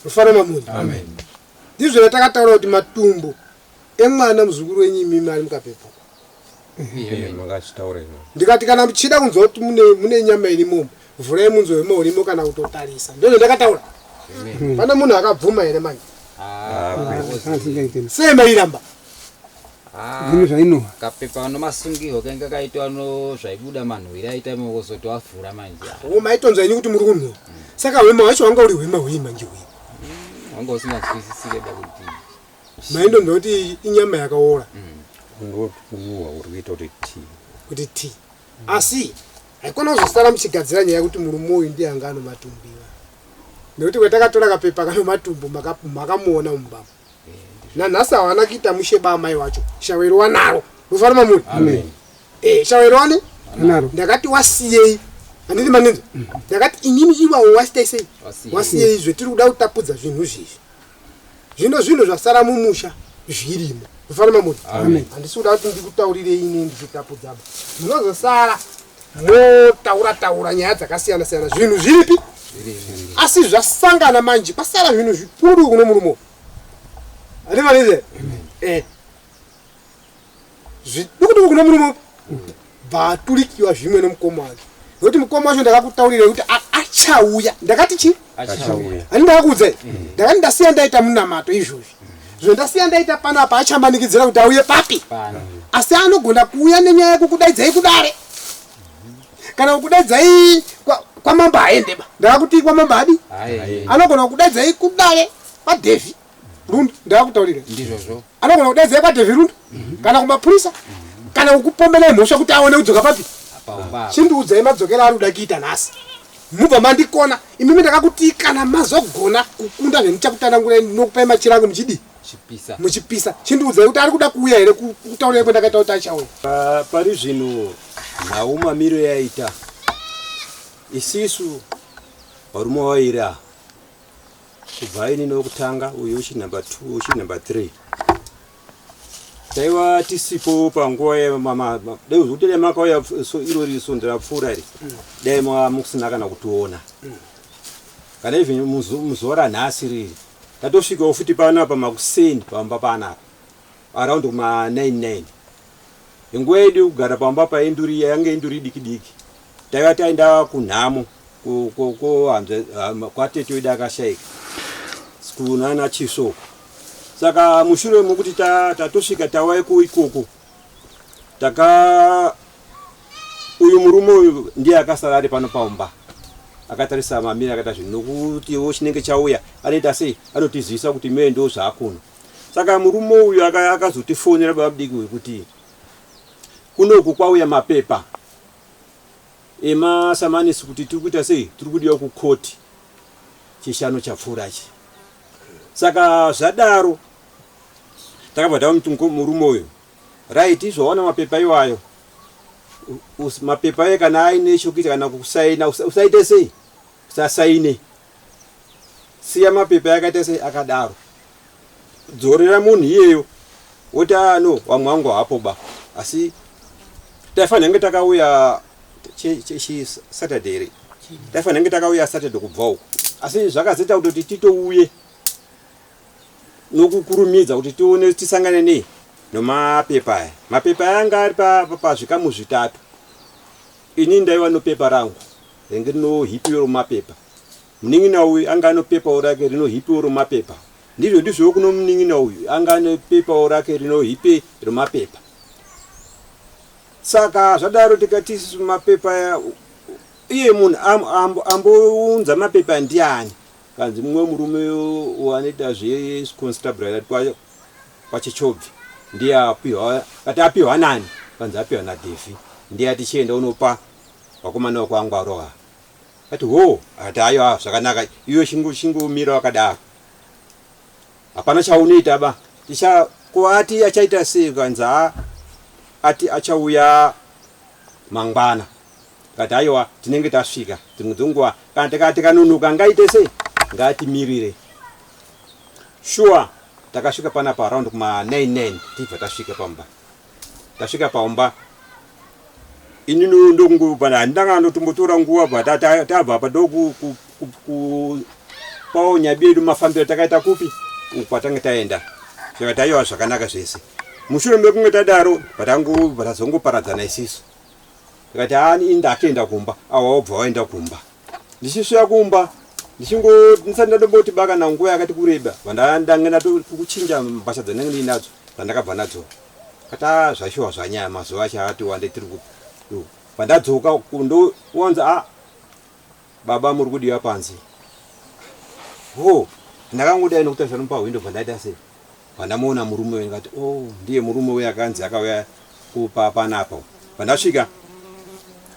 Rufaro mamuri. Amen. Ndizvo takataura kuti matumbu emwana muzukuru wenyu imimi ari mukapepa. Eh, makachitaura izvozvo. Ndikati kana muchida kunzwa kuti mune nyama irimomo, vhurai munzwe wema urimo kana kutotarisa. Ndizvo ndakataura. Pane munhu akabvuma here manje? Ah, Ah, singaite. Sei mairamba? Zvinhu zvainowa. Kapepa nomasungirwo kainge kaitwa no zvaibuda manhuwiro aita imokozoti wavhura manje. O, maitonzwa ini kuti muri kunhuwa. Saka hwema hwacho hwanga uri hwema hwei manje hwei? Wanga usinganzwisisike ba kuti Maindonzwa kuti inyama yakaora. Kungokunhuhwa uri kuita kuti tii. Kuti ti asi haikona kuzosara muchigadzira nyaya yekuti murume uyu ndiye anga anomatumbiwa, nekuti kwetakatora kapepa kanomatumbu makamuona mumba nanhasi havana kuita mushe ba amai wacho shawero wanaro. Rufaro mamuri. Amen. Eh, shawero wane Anaro. ndakati wasiyei, handiti manenzo? Ndakati inini iwawo wasitai sei? Wasiyei. Wasiyei zvetiri kuda kutapudza zvinhu zvizvi. Zvino zvinhu zvasara mumusha zvirimo. Rufaro mamuri. Amen. Handisi kuda kuti ndikutaurirei ini ndichitapudza ba, munozosara motaura taura nyaya dzakasiyana siyana. Zvinhu zviripi? Asi zvasangana manje, pasara zvinhu zvikuru kuno murume. Handimanizve eh zviduku duku kuno murume, bvaturikiwa zvimwe nomukoma wake, nokuti mukoma wacho ndakakutaurirai kuti achauya. Ndakati chii? Achauya. Hani ndakakuudzai, ndakati ndasiya ndaita munamato izvozvi, zvondasiya ndaita panapa, achamanikidzira kuti auye papi? Pano. Asi anogona kuuya nenyaya yekukudaidzai kudare kana kukudaidzai kwamambo. Haendeba, ndakakuti kwamambo hadi. Aye. Anogona kukudaidzai kudare kwaDhevhi Rundu, ndakakutaurira. Ndizvozvo. Anogona kudaidzai kwaDhevhi Rundu kana kumapurisa kana kukupomberai mhosva kuti aone kudzoka papi. Paumba. Chindiudzai madzokero ari kuda kuita nhasi, mubva mandikona imimi. Ndakakuti kana mazogona kukunda zvendichakutanangurai, ndinokupai machirango muchidii? Chipisa. Muchipisa. Chindiudzai kuti ari kuda kuuya here kutaurirai kwendakaita kuti achauya. Pari zvino nhau mamiro yaita isisu varume vairi ava, kubva inini wekutanga uyu uchi number 2 uchi number 3, taiva tisipo panguva dai kuti dai makauya so irori svondo rapfuura iri, dai mava musina kana kutiona kana even muzuva ranhasi riri. Tatosvikawo futi panapa makuseni pamba panapa around kuma 99. Nguva yedu yekugara pamba painduri yange induri diki diki, taiva taenda kunhamo kwatete wedu akashaika kunana Chisoko. Saka mushure mokuti tatosvika tawaiko ikoko, taka uyu murume uyu ndiye akasara ari pano paumba akatarisa mamiri akaita zvinhu, nokutiwo chinenge chauya anoita sei, anotizivisa kuti mee ndo zvaakuno. Saka murume uyu akazotifonera baba mudiki uyu kuti kunoku kwauya mapepa emasamanisi kuti tiri kuita sei, tiri kudiwa kukoti Chishanu chapfuurachi. Saka zvadaro takabva tamuti murume uyu, right, zvawana mapepa iwayo, mapepa ayo kana aine chokuita kana kusaina, usaite sei, usasaine, siya mapepa yakaita sei akadaro, dzorera munhu iyeyo. Woti ano vamwe vangu hapo ba. Asi taifanira kunge takauya Saturday here, taifanira kunge takauya Saturday kubva uko, asi zvakazoita kutoti titouye nokukurumidza kuti tione tisangane nei nomapepa aya. Mapepa aya anga ari pazvikamu zvitatu. Ini ndaiva nopepa rangu ringe rinohipiwo romapepa, munin'ina uyu anga ano pepawo rake rinohipiwo romapepa, ndizvo ndizvowo kuno munin'ina uyu anga ane pepawo rake rinohipe romapepa. Saka zvadaro tikati isusu mapepa aya iye munhu ambounza mapepa ndiani? Kanzi mumwe murume anoita zveconstabulary kwaChichobvi ndiye apiwa. Kati apiwa nani? Kanzi apiwa naDevi, ndiye ati chienda unopa vakomana vekwaNgwarowa. Ati hoo, akati aiwa zvakanaka, iwe chingomira wakadaro, hapana chaunoita ba. Ticha ko ati achaita sei? Kanzi ati achauya mangwana. Kati aiwa tinenge tasvika dzimwe dzenguva, kana tikanonoka ngaite sei, ngatimirire. Sure takasvika panapa around kuma 99 tibva tasvika pamba. Tasvika pamba inini ndokungobva handanga ndotombotora nguva bva tabva apa ndokupawo nyabi yedu mafambiro takaita kupi uku kwatange taenda. Tikati aiwa zvakanaka zvese. Mushure mekunge tadaro tazongoparadzana isisu. Tikati haa ini ndakuenda kumba, awa wobva waenda kumba. Ndichisvika kumba ndichingo ndisati ndatomboti baka na nguva yakati kureba vandange ndatokuchinja mbatya dzandanga ndiinadzo dzandakabva nadzo. Kati aa zvashuwa zvanyaya mazuva acho ati wande tiri ku pandadzoka ndowanza a baba muri kudiwa panze. Ho ndakangodai nokutarisa nopahwindo bva ndaita sei pandamuona murume uyu ndikati oh ndiye murume uyu akanzi akauya kupa panapa. Pandasvika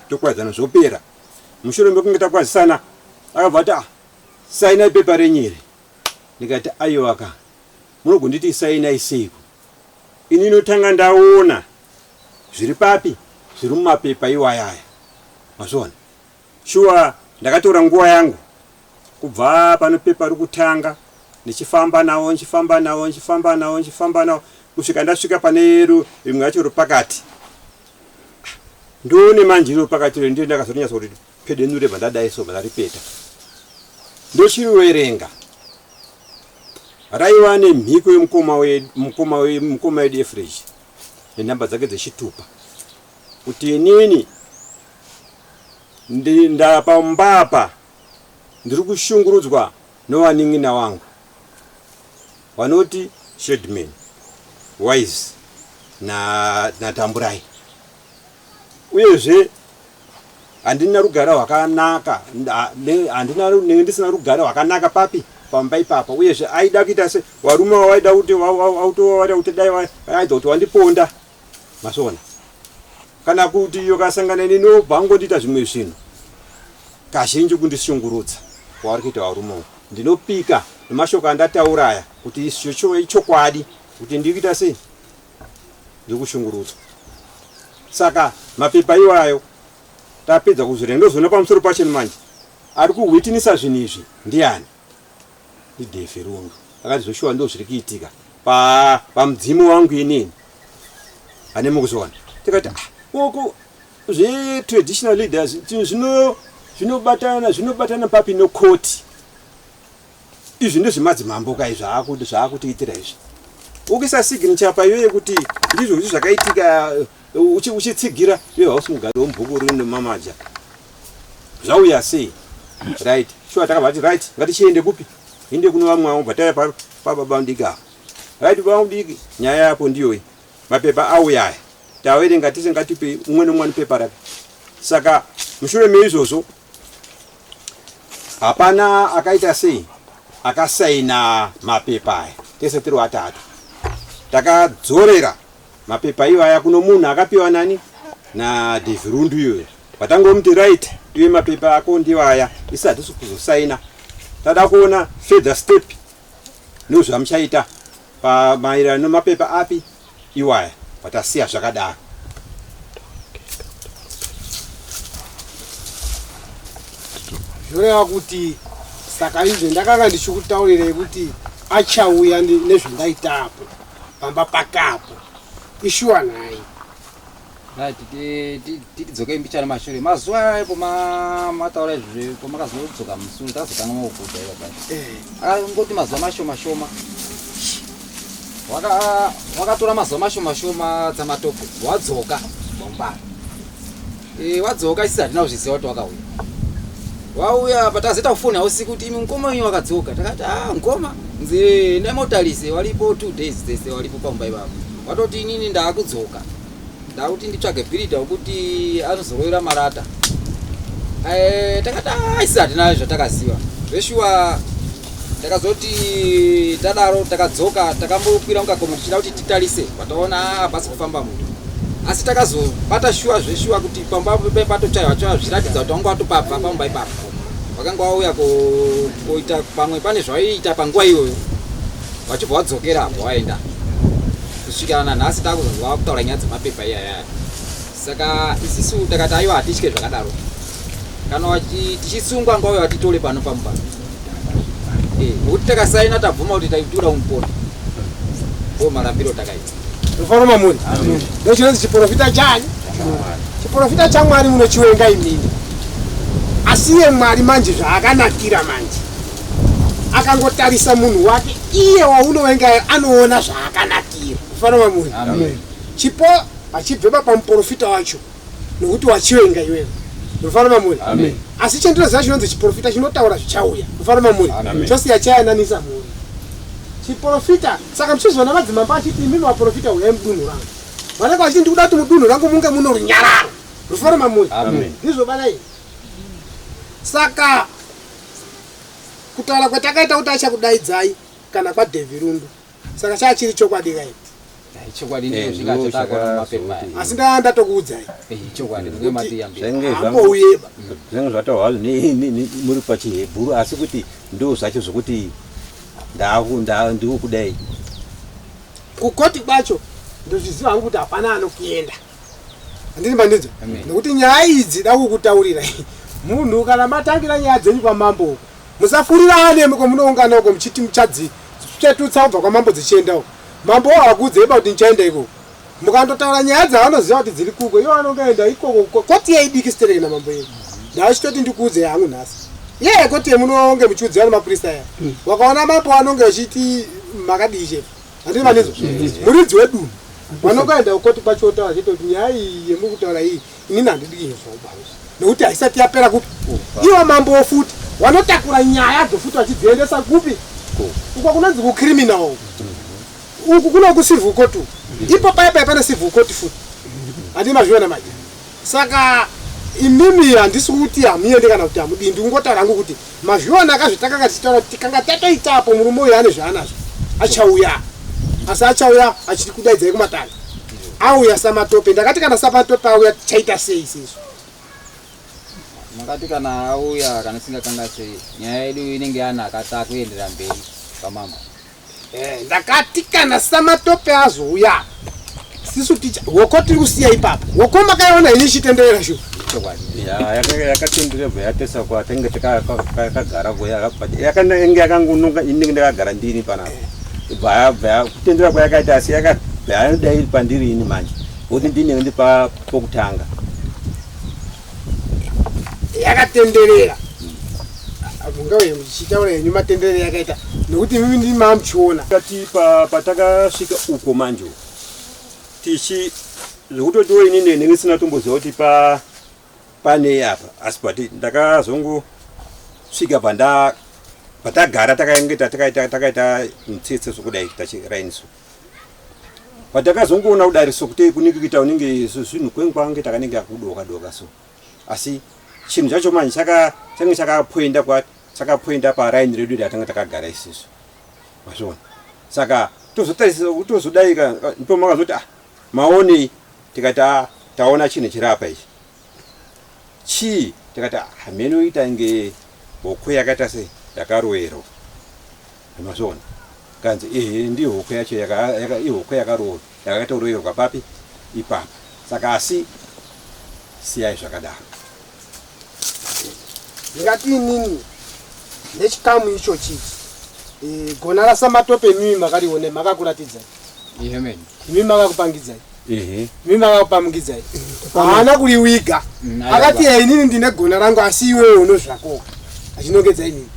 tokwadzana zvopera. Mushure mekunge takwazisana akabva ati ah sainai pepa renyu iri. Ndikati aiwa ka munogonditi sainai seiko ini inotanga ndaona zviri papi zviri mumapepa iwayaya mazviona. Shuwa ndakatora nguva yangu kubva pano pepa rokutanga ndichifamba nawo ndichifamba nawo ndichifamba nawo ndichifamba nawo kusvika ndasvika pane rimwe racho ropakati. Ndoone manje iro pakati iro ndiyo ndakazonyatsa kuti pedenure bva ndadai so bva ndaripeta ndochiriwerenga. Raiva nemhiko yemukoma wedu mukoma mukoma wedu Efreji nenhamba dzake dzechitupa kuti inini ndapamba apa ndiri kushungurudzwa novanin'ina wangu vanoti Shedman, Wise naTamburai. Uyezve handina rugare rwakanaka, handina ndinenge ndisina rugare rwakanaka papi pamba ipapa. Uyezve aida kuita se varume vaida kuti vaida kuti dai vaida kuti wandiponda masona kana kuti iyo kasangana neni obva angondiita zvimwe zvinhu kazhinji kundishungurudza kwavari kuita varume uku. Ndinopika nemashoko andataura aya kuti icho ichokwadi kuti ndiri kuita sei, ndiri kushungurudzwa. Saka mapepa iwayo tapedza kuzvirenga, ndozoona pamusoro pacho manje ari kuhwitinisa zvinhu izvi ndiani? NdiDevi Rundu. Akati zvoshuwa ndo zviri kuitika pamudzimu wangu inini. Ane mukuzoona. Tikati ah, uku zvetraditional leaders zvinobatana zvinobatana papi nokoti. Izvi ndezvemadzimambo ka izvi zvaakutiitira izvi. Ukisa signature pa iyoyo kuti ndizvo izvi zvakaitika uchitsigira iwe hausi mugari wemubhuku rino mamaja. Zvauya sei? Right. Sure takabva tati right ngatichiende kupi? Inde kuno vamwe avo bva tauya pababa mudiki ava. Right baba mudiki nyaya yako ndiyoyi. Mapepa auya aya. Taverenga tese ngatipe umwe nomwe pepa rake. Saka mushure meizvozvo hapana akaita sei akasaina mapepa aya tese tiri vatatu takadzorera mapepa iwaya kuno munhu akapiwa nani naDevirundu iyoyo vatangomuti right iwe mapepa ako ndiwaya isi hatisi kuzosaina tada kuona further step nezvamuchaita pamaererano nemapepa api iwaya vatasiya zvakadaro. Zvoreva kuti saka izvo ndakanga ndichikutaurirei kuti achauya nezvandaita apo pamba pake apo ishuwa nhai. Right, tidzokei mbichana mashure mazuva ayo mataura izvozvo pamakazodzoka musure takazotanga makukuta ipapa akangoti mazuva mashoma shoma wakatora mazuva mashoma shoma tsamatopo wadzoka pamubara wadzoka isisi hatina kuzviziva kuti wakauya wauya patazoita kufona usiku kuti imi mukoma wenyu wakadzoka takati ah mukoma nzi nemotalise walipo 2 days dzese walipo pamumba ipapo watoti inini ndaakudzoka. Ndakuti nditsvage bhiridha wekuti anozorovera marata. Eh, takati aisi hatina zvatakaziva. Zveshuwa takazoti tadaro takadzoka takambokwira mukakomo tichida kuti titarise pataona hapasi kufamba munhu. Asi takazobata shuwa zveshuwa kuti pamba patotsvaiwa tsvaiwa zvichiratidza kuti wanga watopabva pamba ipapo. Vakanga vauya koita pamwe pane zvavaiita panguva iyoyo vachibva vadzokera apo vaenda. Kusvikira nanhasi takuzonzwa vakutaura nyaya dzemapepa iyaya. Saka isisu takati aiwa hatitye zvakadaro. Kana tichisungwa ngauye vatitore pano pamba. Eh, nokuti takasaina tabvuma kuti taitoda kumupona. Ndo marambiro takaita. Rufaro mamuri. Ndochinonzi chiprofita chani? Chiprofita chaMwari munochiwenga imini. Asi iye Mwari manje zvaakanakira manje. Akangotarisa munhu wake iye waunowenga anoona zvaakanakira. Rufaro mamuri. Chipo hachibve pamuprofita wacho nokuti wachiwenga iwewe. Rufaro mamuri. Asi chendinoziva chinonzi chiprofita chinotaura zvichauya. Rufaro mamuri. Chosiya chayananisa mhuri. Chiprofita saka muchizoona madzimambo achiti imimi vaprofita huyai mudunhu rangu. Vanenge vachiti ndikuda kuti mudunhu rangu munge muno runyararo. Rufaro mamuri. Ndizvo bana iyi. Saka kutaura kwatakaita kuti achakudaidzai kana kwaDevi Rundu. Saka chaa chiri chokwadi kai. Chokwadi ndizvo zvingachotakona mumapepa aya. Asi ndaa ndatokuudzai. Chokwadi munge matiyambira. Hambouyeba. Zvinenge zvataurwa muri pachihebhuru asi kuti ndo zvacho zvokuti ndikukudai. Kukoti kwacho ndozviziva hangu kuti hapana anokuenda. Handini mandinzwa? Nokuti nyaya idzi da kukutaurira. Munhu kana matangira nyaya dzenyu kwamambo uko. Musafurirane kwamunoungana uko muchiti muchadzi tsvetutsa kubva kwamambo dzichienda uko. Mambo hakuudzei kuti ndichaenda ikoko. Mukandotaura nyaya dzavanoziva kuti dziri kuko, ivo vanongoenda ikoko. Koti yeidiki stereki namambo yenyu. Ndachitoti ndikuudzei hangu nhasi. Yeye koti yemunonge muchiudziwa nemapurisa aya. Wakaona mambo anonge achiti makadii chefu. Handini mandinzwa? Muridzi wedunhu. Vanongoenda kukoti kwacho otaura chete kuti nyaya iyi yemuri kutaura iyi inini handidi kuinzwa nekuti haisati yapera kupi. Ivo mambo futi vanotakura nyaya dzofuti vachidziendesa kupi? Uko kunonzi kucriminal uku. Uku kuno kucivil court uku. Ipo paya paya pane civil court futi. Handini mazviona manje. Saka imimi handisi kuti hamuende kana kuti hamudii, ndikungotaura hangu kuti mazviona akazvitakanga tichitaura kuti tikanga tatoita apo murume uyu ane zvaanazvo achauya. Asi achauya achikudaidzai kumatare. Auya Samatope. Ndakati kana Samatope auya tichaita sei isisu? Makati kana auya kana singakangasei nyaya yedu inenge yanaka takuendera mberi pamambo. Ndakati kana Samatope azouya sisu ticha hoko tiri kusiya ipapo. Hoko makaiona ini ichitenderera shuwa. Yakatenderera bva yatesa kwatange takagara yakange yakangononga inenge ndakagara ndini panapa. Bva kutendera kwayakaita asi yakabva yadai iri pandiri ini manje. Ngokuti ndinenge ndiri pokutanga. Yakatenderera. Mungave muchitaura henyu matenderere yakaita nokuti imimi ndimi mamuchiona. Kati patakasvika uko manje tichi zvekutotiwo inini ndinenge ndisina tomboziva kuti pane apa asi but ndakazongosvika patagara takainge takaita mutsetse zvokudai tachirainiso. Patakazongoona kudari so kuti kunenge kuita unenge zvinhu kwengwange takanenge akudoka doka so. Asi chinhu chacho manje change chakapoinda kwa chakapoinda pa line redu ratanga takagara isusu. Mazviona. Saka tozotarisa tozodai ndipo makazoti maonei tikati taona chinhu chiri apa ichi. Chii tikati hameno ita nge hoko yakaita sei yakaroerwa. Mazviona. Kanzi ehe ndi hoko yacho ihoko yakaroerwa yakatoroerwa papi ipapa. Saka asi siyai zvakadaro. Ndingati inini nechikamu ichochi ichi gona raSamatope imimi makariona makakuratidzai. Amen. Imimi makakupangidzai. Imimi makakupamukidzai. Haana kuriwiga. Akati inini ndine gona rangu asi iwewe unozvakoka. Achinongedza inini.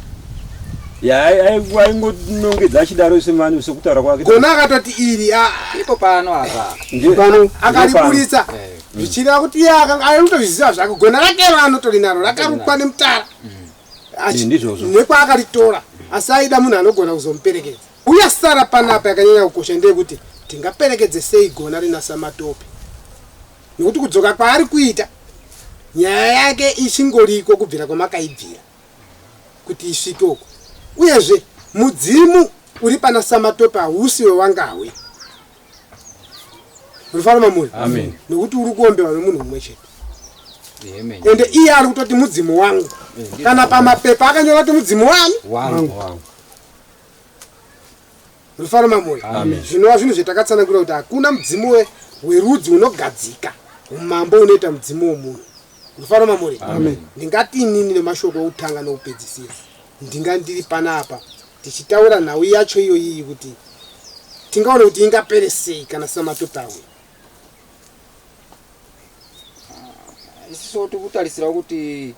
Ya, aingonongedza achidaro semani sekutaura kwake. Gona akatoti iri ipo pano apa. Pano akariburitsa. Zvichireva kuti iye anotozviziva zvake gona rake raanotorinaro rakarukwa nemutara. Ndizvozvo. Nekwaakaritora asi aida munhu anogona kuzomuperekedza. Uye sara panapa yakanyanya kukosha ndeyekuti tingaperekedze sei gona rina Samatope. Nekuti kudzoka kwaari kuita nyaya yake ichingoriko kubvira kwamakaibvira kuti isvike uko. Uyezve mudzimu uri pana Samatope hausi wewangahwe. Rufaro mamuri. Amen. Nekuti uri kuombewa nemunhu mumwe chete. Ende iye ari kutoti mudzimu wangu. Kana pamapepa akanyora kuti mudzimu wani? Wangu. Wangu. Rufaro mamoyo. Zvinova zvinhu zvetakatsanangura kuti hakuna mudzimu werudzi unogadzika umambo unoita mudzimu womunhu. Rufaro mamoyo. Ndingati inini nemashoko okutanga nokupedzisira ndinga ndiri panapa tichitaura nhau yacho iyoyiyi kuti tingaone kuti ingapere sei kana Samatope auya. Isusu tikutarisirawo kuti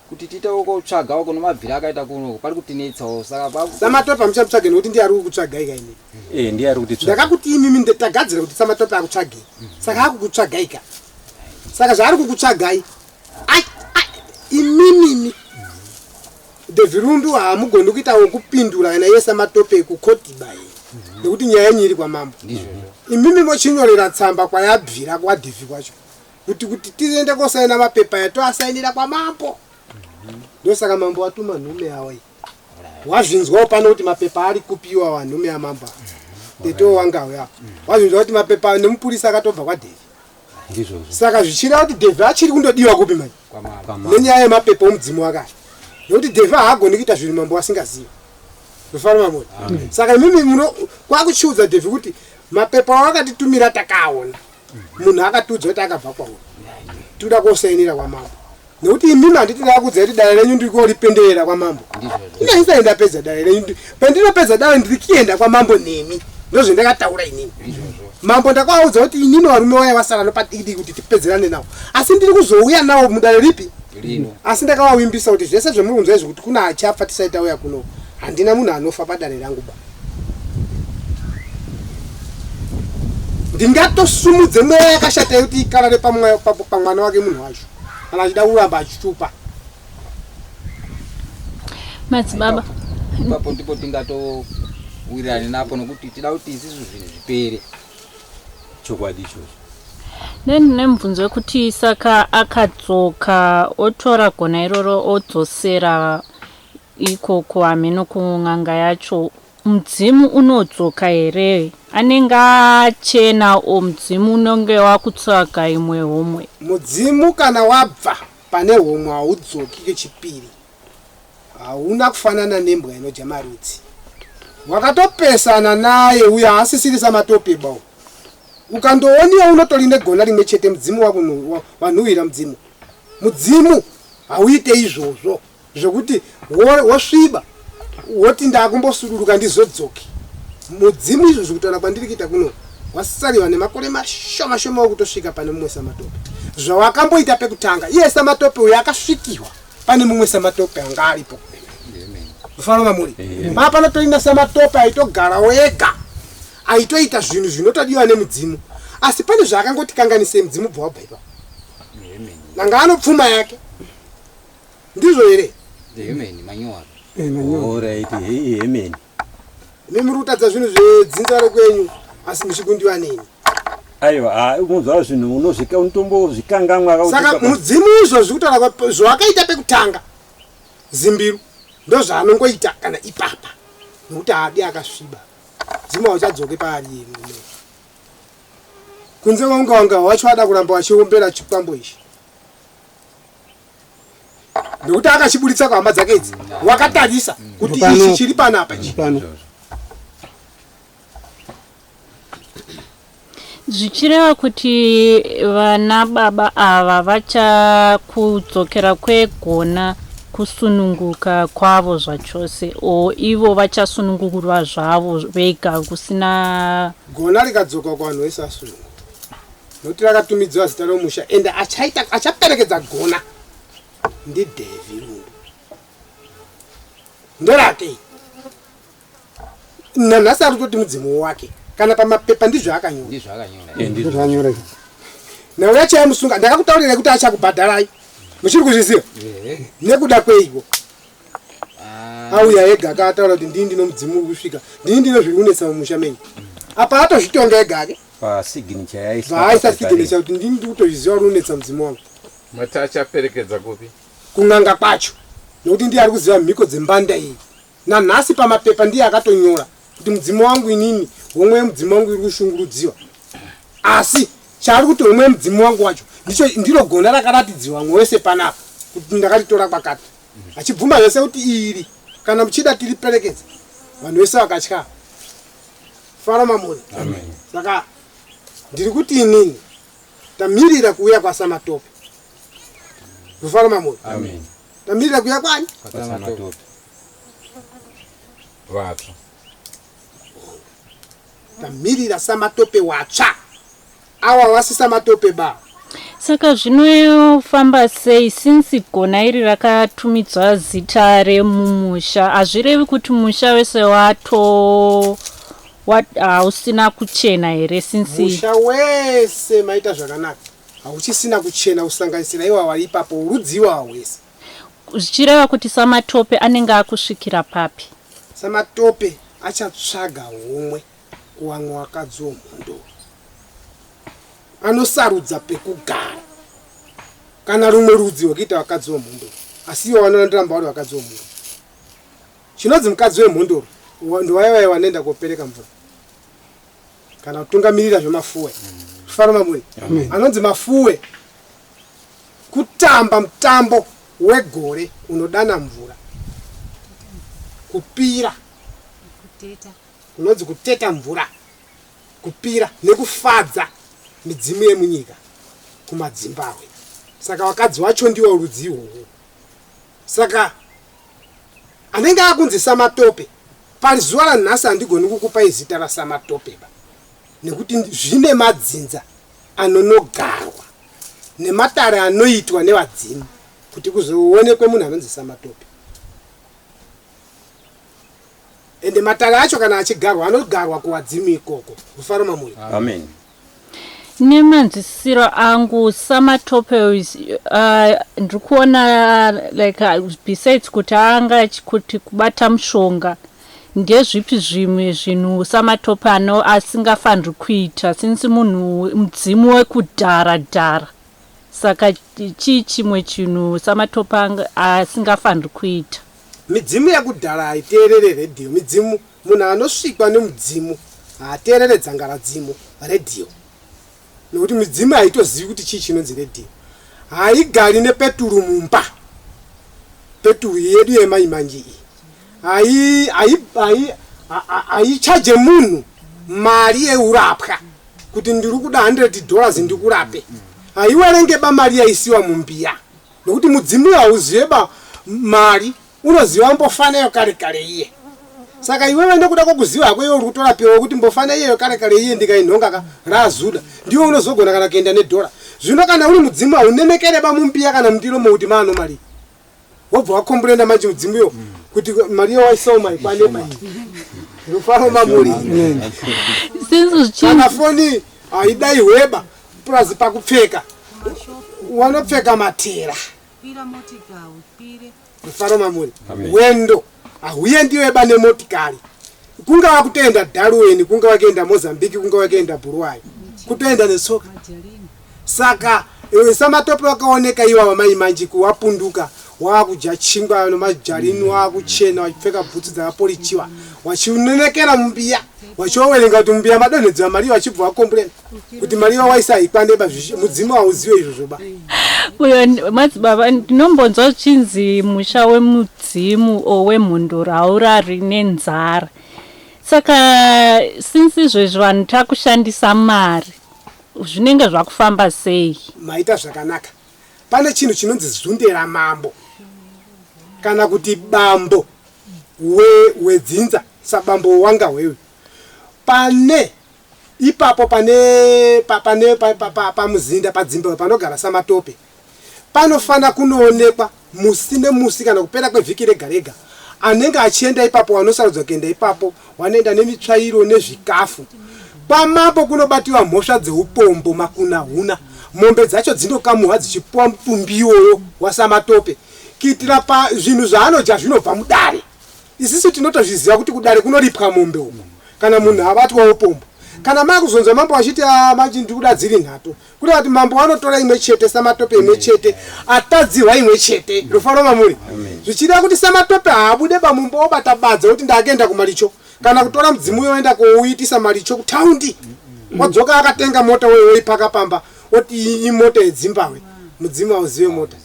kuti tiite kotsvaga uko nomabvira akaita kuno pari kutinetsawo saka pa Samatope hamuchamutsvage nekuti ndiye ari kukutsvagai ka imimi. Eh, ndiye ari kutitsvaga. Ndakakuti imimi tagadzira kuti Samatope akutsvagei. Saka akukutsvagai ka. Saka zvaari kukutsvagai ai ai imimimi Devirundu haamugoni kuita wokupindura kana iye Samatope kukoti bai. Nekuti nyaya yenyu iri kwamambo. Imimi mochinyorera tsamba kwayabvira kwaDevi kwacho. Kuti kuti tiende kosaina mapepa aya toasainira kwamambo. Ndosaka mambo watuma nhume yawo iyi. Wazvinzwawo pano kuti mapepa ari kupiwa wanhume yamambo. Tete wangawo. Wazvinzwa kuti mapepa nemupurisa akatobva kwaDevi. Ndizvozvo. Saka zvichireva kuti Devi achiri kundodiwa kupi manje? Nenyaya yemapepa omudzimu wakare. Nekuti Devi haagoni kuita zvinhu mambo asingazivi. Rufaro mambo. Saka imimi muno kwakuchiudza Devi kuti mapepa awakatitumira takaona. Munhu akatiudza kuti akabva kwauri. Tikuda kosainira kwamambo. Nekuti imimi handiti ndakuudza kuti dare renyu ndiri koripenderera kwamambo. Ine handisati ndapedza dare renyu. Pandinopedza dare ndiri kuenda kwamambo nemi. Ndozvendakataura inini. Mambo ndakavaudza kuti inini varume vaya vasara nopadiki kuti tipedzerane navo. Asi ndiri kuzouya navo mudare ripi? Rino. Asi ndakavavimbisa kuti zvese zvemuri kunzwa izvi kuti kuna achafa tisati tauya kuno. Handina munhu anofa padare rangu ba. Ndingatosumudze mweya yakashata yekuti ikarare pamwana wake munhu wacho kana achida kuramba achitupa. Madzibaba. Ipapo ndipo tingatowirirane napo nokuti tida kuti isusu zvinhu zvipere. Chokwadi ichocho. Nendine mubvunzo wekuti saka akadzoka otora gona iroro odzosera ikoko hameno kun'anga yacho mudzimu unodzoka here? Anenge achena o mudzimu unenge wakutsvaga imwe homwe? Mudzimu kana wabva pane homwe haudzoki kechipiri. Hauna kufanana nembwa inodya marutsi. Wakatopesana naye uyo haasisiri Samatope ba uyu. Ukandooniwa unotori negona rimwe chete mudzimu wanhuhwira mudzimu. Mudzimu hauite izvozvo zvekuti wosviba woti ndakumbosuduruka ndizodzoke. Mudzimu izvozvi kutaura kwandiri kuita kuno wasariwa nemakore mashoma shoma okutosvika pane mumwe Samatope. Zvawakamboita pekutanga iye Samatope uyo akasvikirwa pane mumwe Samatope anga aripo. Mufaro mamuri. Paa panotoinda Samatope aitogarawo ega. Aitoita zvinhu zvinotodiwa nemudzimu. Asi pane zvaakangoti kanganisei mudzimu bva wabva ipapo. Nanga anopfuma yake. Ndizvo here? Hemeni manyowani. Alright, hemeni. Imi muri kutadza zvinhu zvedzinza rekwenyu asi muchikundiwa neni. Aiwa, unonzwa zvinhu unozvika unotombozvikangamwa. Saka mudzimu izvozvi kutaura zvawakaita pekutanga Zimbiru ndozvaanongoita kana ipapa nokuti haadi akasviba. Mudzimu hauchadzoke paari murume. Kunze kwaunga wanga wacho ada kuramba wachiombera chikwambo ichi. Nekuti akachiburitsa kuhama dzake idzi wakatarisa kuti ichi chiri panapa ichi. Zvichireva kuti vana baba ava vachakudzokera kwegona kusununguka kwavo zvachose or ivo vachasunungurwa zvavo vega kusina. Gona rikadzoka kuvanhu vese vasununguka nokuti rakatumidziwa zita romusha ende achaita achaperekedza gona ndiDevi Rundu ndorake nanhasi ari kutoti mudzimu wake kana pamapepa ndizvo akanyora Ndizvo akanyora. Ndizvo zvanyora. Nhau yacho yamusunga ndakakutaurirai kuti achakubhadharai muchiri kuzviziva nekuda kweiko auya ega akataura kuti ndini ndino mudzimu uri kusvika ndini ndino zviri kunetsa mumusha menyu apa atozvitonga ega ake. Pasignature yaiswa Bvaaisa papepa signature kuti ndini ndiri kutozviziva uri unetsa mudzimu wangu. Mati achaperekedza kupi? Kun'anga kwacho nekuti ndiye ari kuziva mhiko dzembanda iyi. Nanhasi pamapepa ndiye akatonyora kuti mudzimu wangu inini homwe yemudzimu wangu iri kushungurudziwa. Asi chaari kuti homwe yemudzimu wangu wacho ndicho ndiro gona rakaratidziwa vamwe wese panapa kuti ndakaritora kwakati. Achibvuma zvese kuti iri kana muchida tiriperekedze. Vanhu vese vakatya. Faro mamuri. Amen. Saka ndiri kuti inini tamirira kuuya kwaSamatope. Rufaro mamuri. Amen. Tamirira kuuya kwani? KwaSamatope. Vatsva. Tamirira Samatope watsva. Awa wasi Samatope ba. Saka zvinofamba sei since gona iri rakatumidzwa zita remumusha? Hazvirevi kuti musha wese wato hausina kuchena here since musha wese maita zvakanaka hauchisina kuchena kusanganisira iwawa wari ipapo rudzi iwawa hwese. Zvichireva kuti Samatope anenge akusvikira papi? Samatope achatsvaga homwe kuwamwe wakadzi womhondoro. Anosarudza pekugara kana rumwe rudzi rwekuita vakadzi vemhondoro asi ivo vanoramba vari vakadzi vemhondoro. Chinonzi mukadzi wemhondoro ndovaya vaya vanoenda kopereka mvura kana kutungamirira zvemafuwe. Faro mamuri anonzi mafuwe kutamba mutambo wegore unodana mvura kupira kunonzi kuteta mvura. Kupira nekufadza midzimu yemunyika kumadzimbahwe. Saka vakadzi vacho ndiwo rudzi ihwohwo. Saka anenge akunzi Samatope pazuva ranhasi handigoni kukupai zita raSamatope ba nekuti zvine madzinza anonogarwa nematare anoitwa nevadzimu kuti kuzoonekwe munhu anonzi Samatope. Ende matare acho kana achigarwa anogarwa kuvadzimu ikoko. Rufaro mamuri. Amen. Nemanzwisisiro angu Samatope is ndiri kuona like besides kuti anga kuti kubata mushonga ndezvipi zvimwe zvinhu Samatope ano asingafaniri kuita since munhu mudzimu wekudhara dhara saka chii chimwe chinhu Samatope asingafaniri kuita. Midzimu yekudhara haiteerere radio midzimu munhu anosvikwa nemudzimu haateerere dzangaradzimu radio nekuti midzimu haitozivi kuti chii chinonzi radio haigari nepeturu mumba peturu yedu yemaimanji iyi haichaje munhu mari yeurapwa kuti ndiri kuda 100 dollars ndikurape haiwerenge ba mari yaisiwa mumbiya Nokuti mudzimu uyo hauzive ba mari unoziva mbofana yokare kare iye. Saka iwewe nekuda kwokuziva hako iwe uri kutorapiwa kuti mbofana iye yokare kare iye ndikainhonga ka razuda ndiwe unozogona kana kuenda nedhora. Zvino kana uri mudzimu haunemekere ba mumbiya kana mundiro mokuti maano mari. Wobva wakomburenda manje mudzimu uyo kuti mari yawaisawo maikwane ba iyi. Rufaro mamuri. Kana foni haidai hweba plus pakupfeka wanopfeka matera mufaro mamuri wendo hahuendiwe ba nemotikari kungava kutoenda Darwin kungava kuenda Mozambique kungava kuenda Bhuruwayo kutoenda netsoka saka eh, samatope wakaoneka iwawa mai manjiku wapunduka wakudya chingwa nemajarini wakuchena wachipfeka bhutsu dzakapolichiwa wachinenekera mumbiya wachiowerenga kuti mumbiya madonhedzwa mari wachibva wakomburena kuti mari yawaisa haikwane ba mudzimu hauzive izvozvo ba uyo madzibaba ndinombonzwa zvichinzi musha wemudzimu o wemhondoro haurari nenzara saka since izvezvi vanhu takushandisa mari zvinenge zvakufamba sei maita zvakanaka pane chinhu chinonzi zunde ramambo kana kuti bambo wedzinza sabambo wanga hwewe pane Ipapo pane pane pamuzinda padzimba panogara Samatope panofana kunoonekwa musi nemusi kana kupera kwevhiki rega rega. Anenge achienda ipapo wanosarudzwa kuenda ipapo wanoenda nemitsvairo nezvikafu. Kwamambo kunobatiwa mhosva dzeupombo, makunahuna. Mombe dzacho dzinokamuhwa dzichipuwa mutumbi iwoyo waSamatope kuitira pa zvinhu zvaanodya zvinobva mudare. Isisu tinotozviziva kuti kudare kunoripwa mombe uku kana munhu abatwa upombo. Kana makuzonzwa mambo vachiti ah, manje ndikuda dziri nhatu, kureva kuti mambo vanotora imwe chete samatope imwe chete atadzirwa imwe chete. Rufaro mamuri. Zvichida kuti samatope haabude pamumba obata badza kuti ndakuenda kumaricho kana kutora mudzimu uyo oenda kouitisa maricho kutaundi odzoka akatenga mota uyo oipaka pamba oti imota yedzimbahwe. Mudzimu hauzive mota.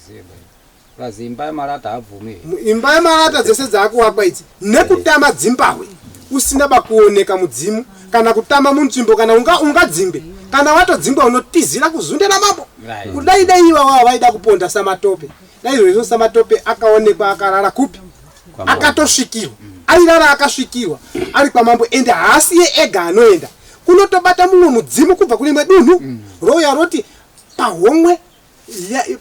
Plus imba yemarata haabvumi. Imba yemarata dzese dzaakuvakwa idzi nekutama dzimbahwe usina bakuoneka mudzimu kana kutama munzvimbo kana unga ungadzingwe kana watodzingwa unotizira kuzunde ramambo kudai dai ivava vaida kuponda samatope dai izvozvo samatope akaonekwa akarara kupi akatosvikirwa airara akasvikirwa ari kwamambo ende haasiye ega anoenda kunotobata mumwe mudzimu kubva kune imwe dunhu rouya roti pahomwe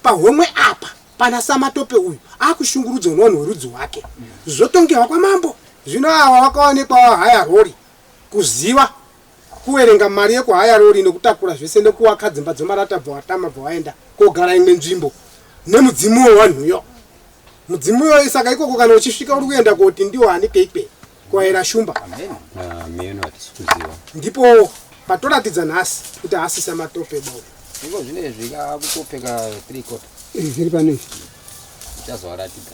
pahomwe apa pana samatope uyu akushungurudzwa nevanhu werudzi hwake zvotongerwa kwamambo zvino ava vakaonekwa vahaya rori kuziva kuverenga mari yekuhaya rori nekutakura zvese nekuwaka dzimba dzemarata bva watama bva waenda kogara imwe nzvimbo nemudzimu wevanhuyo mudzimu iyoyo saka ikoko kana uchisvika uri kuenda koti ndiwo ani keikwe kwaera shumba Ameno hatisi kuziva. Ndipo patoratidza nhasi kuti haasi samatope ba uyu. Iko zvinezvi kakutopfeka 3 quarter. Zviri pano izvi. Uchazovaratidza.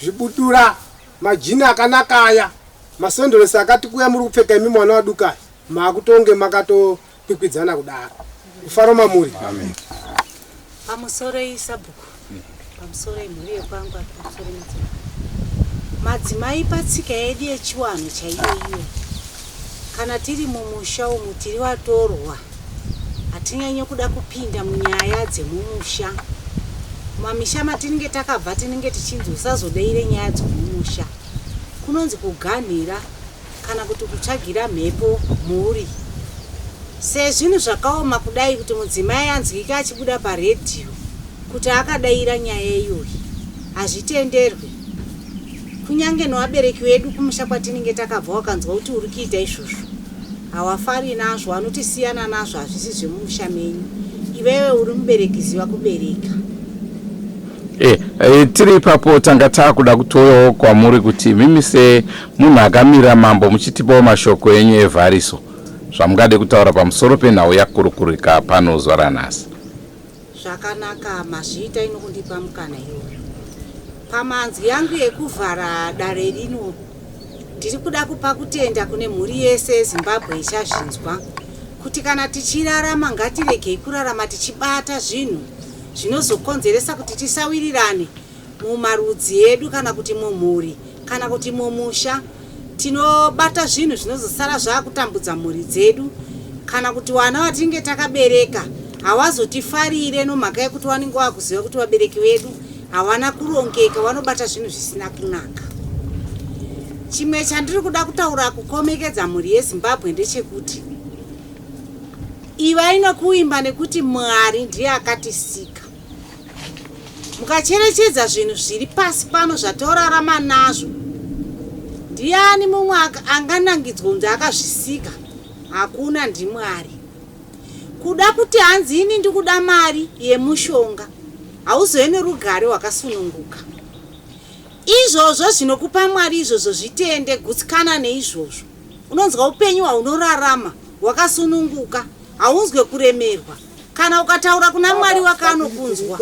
Zvibudura majini akanaka aya masondorosi akati kuya muri kupfeka imi mwana waduka makutonge makatokwikwidzana kudaro. Mufaro mamuri. Amen. Pamusoroi sabhuku. Pamusoroi mhuri yekwangu pamusoroi madzimai. Madzimai patsika yedu yechiwanhu chaiyo iyo. Kana tiri mumusha umu tiri vatorwa hatinyanye kuda kupinda munyaya dzemumusha. Mumamisha matinenge takabva tinenge tichinzi usazodeire nyaya dzomumusha. Kunonzi kuganhira kana kuti kutsvagira mhepo mhuri. Sezvinhu zvakaoma kudai kuti mudzimai anzwike achibuda paredhiyo kuti akadaira nyaya iyoyi hazvitenderwe. Kunyange nevabereki vedu kumusha kwatinenge takabva wakanzwa kuti uri kuita izvozvo hawafari nazvo vanoti siyana nazvo hazvisi zvemumusha menyu iwewe uri mubereki ziva kubereka. E, e, tiri ipapo tanga taakuda kutouyawo kwamuri kuti imimi semunhu akamira mambo muchitipawo mashoko enyu evhariso zvamungade kutaura pamusoro penhau yakurukurika pano zuva ranhasi. Zvakanaka mazviita ino kundipa mukana iwoyo. Pamanzwi yangu yekuvhara dare rino ndiri kuda kupa kutenda kune mhuri yese yeZimbabwe ichazvinzwa kuti kana tichirarama ngatiregei kurarama tichibata zvinhu zvinozokonzeresa kuti tisawirirane mumarudzi edu kana kuti mumhuri kana kuti mumusha. Tinobata zvinhu zvinozosara zvakutambudza mhuri dzedu kana kuti wana watinenge takabereka hawazotifarire nomhaka yekuti wanenge wakuziva kuti vabereki vedu hawana kurongeka vanobata zvinhu zvisina kunaka. Chimwe chandiri kuda kutaura kukomekedza mhuri yeZimbabwe ndechekuti ivai nokuimba nekuti Mwari ndiye akatisika. Mukacherechedza zvinhu zviri pasi pano zvatorarama nazvo, ndiani mumwe anganangidzwa kunzi akazvisika? Hakuna, ndiMwari. Kuda kuti hanzi ini ndikuda mari yemushonga, hauzove nerugare wakasununguka. Izvozvo zvinokupa Mwari izvozvo zvitende, gutsikana neizvozvo. Unonzwa upenyu hwaunorarama wakasununguka, haunzwe kuremerwa. Kana ukataura kuna Mwari wako anokunzwa.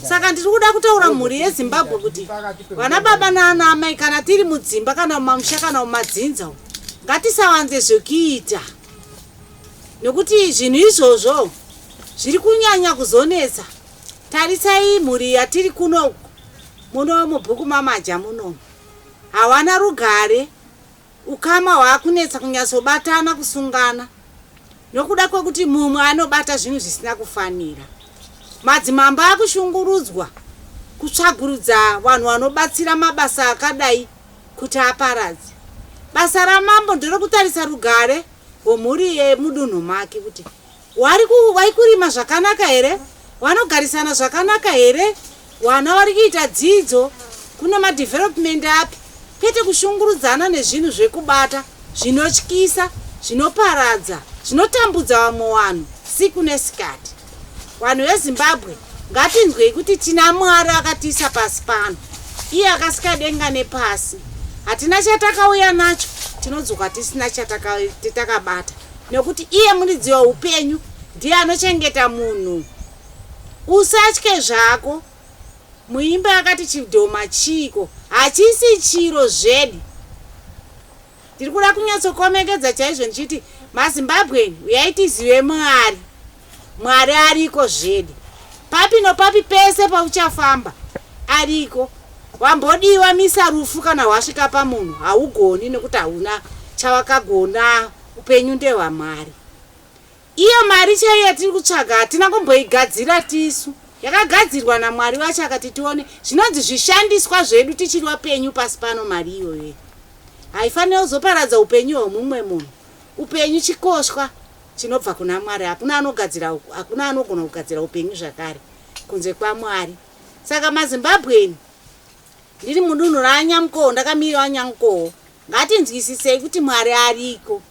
Saka ndiri kuda kutaura mhuri yeZimbabwe kuti vana baba naana amai kana tiri mudzimba kana mumamusha kana mumadzinza umu ngatisawanze zvekuita nekuti zvinhu izvozvo zviri kunyanya kuzonetsa. Tarisai mhuri yatiri kuno muno mubhuku mamaja muno hawana rugare. Ukama hwakunetsa kunyatsobatana kusungana nokuda kwekuti mumwe anobata zvinhu zvisina kufanira. Madzimambo akushungurudzwa kutsvagurudza vanhu vanobatsira mabasa akadai kuti aparadze. Basa ramambo nderekutarisa rugare rwemhuri yemudunhu make kuti Wari kurima zvakanaka here? Wanogarisana zvakanaka here? Wana wari kuita dzidzo? Kune madevelopment api? Kwete kushungurudzana nezvinhu zvekubata zvinotyisa, zvinoparadza, zvinotambudza vamwe wanhu siku nesikati. Vanhu veZimbabwe ngatinzwei kuti tina Mwari akatiisa pasi pano. Iye akasika denga nepasi. Hatina chatakauya nacho. Tinodzoka tisina chatakabata nekuti iye muridzi weupenyu ndiye anochengeta munhu. Usatye zvako. Muimbi akati chidhoma chiiko hachisi chiro zvedi. Ndiri kuda kunyatsokomekedza chaizvo ndichiti maZimbabwean uyai tizive Mwari. Mwari ariko zvedi. Papi nopapi pese pauchafamba ariko. Wambodiwa misa rufu kana hwasvika pamunhu haugoni nekuti hauna chawakagona upenyu ndehwaMwari. Iyo mari chaiyo yatiri kutsvaga hatina kumboigadzira tisu. Yakagadzirwa naMwari wacho akati tione zvinonzi zvishandiswa zvedu tichiri vapenyu pasi pano mari iyoyo haifanire kuzoparadza upenyu hwemumwe munhu. Upenyu chikoshwa chinobva kuna Mwari hakuna anogadzira hakuna anogona kugadzira upenyu zvakare kunze kwaMwari. Saka maZimbabwean ndiri mudunhu raNyamukoho ndakamirira Nyamukoho ngatinzwisisei kuti Mwari ariko.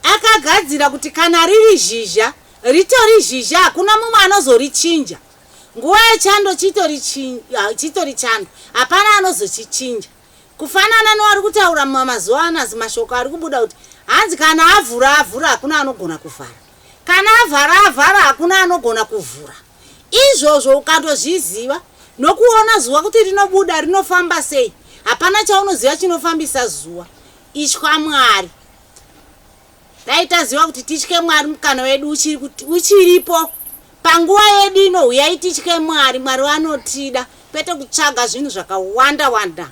Akagadzira kuti kana riri zhizha ritori zhizha hakuna mumwe anozorichinja. Nguva yechando chitori chitori chando hapana anozochichinja. Kufanana newari kutaura mazuva anazi mashoko ari kubuda kuti hanzi kana avhura avhura hakuna anogona kuvhara. Kana avhara avhara hakuna anogona kuvhura. Izvozvo ukatozviziva nokuona zuva kuti rinobuda rinofamba sei hapana chaunoziva chinofambisa zuva. Itya Mwari. Dai taziva kuti titye Mwari mukana wedu uchiripo panguva yedu ino huyai titye Mwari. Mwari vanotida kwete kutsvaga zvinhu zvakawanda wanda.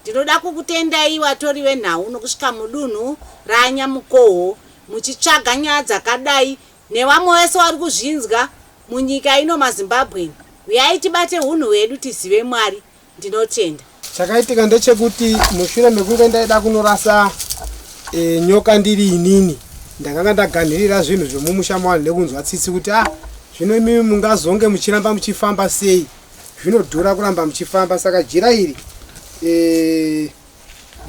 Ndinoda kukutendai vatori venhau nokusvika mudunhu raNyamukoho muchitsvaga nyaya dzakadai nevamwe vese vari kuzvinzwa munyika ino maZimbabwean. Huyai tibate hunhu hwedu tizive Mwari. Ndinotenda. Chakaitika ndechekuti mushure mekunge ndaida kunorasa e, nyoka ndiri inini ndakanga ndaganhirira zvinhu zvemumusha mavanhu nekunzwa tsitsi kuti ah zvino imimi mungazonge muchiramba muchifamba sei zvinodhura kuramba muchifamba saka jira iri e,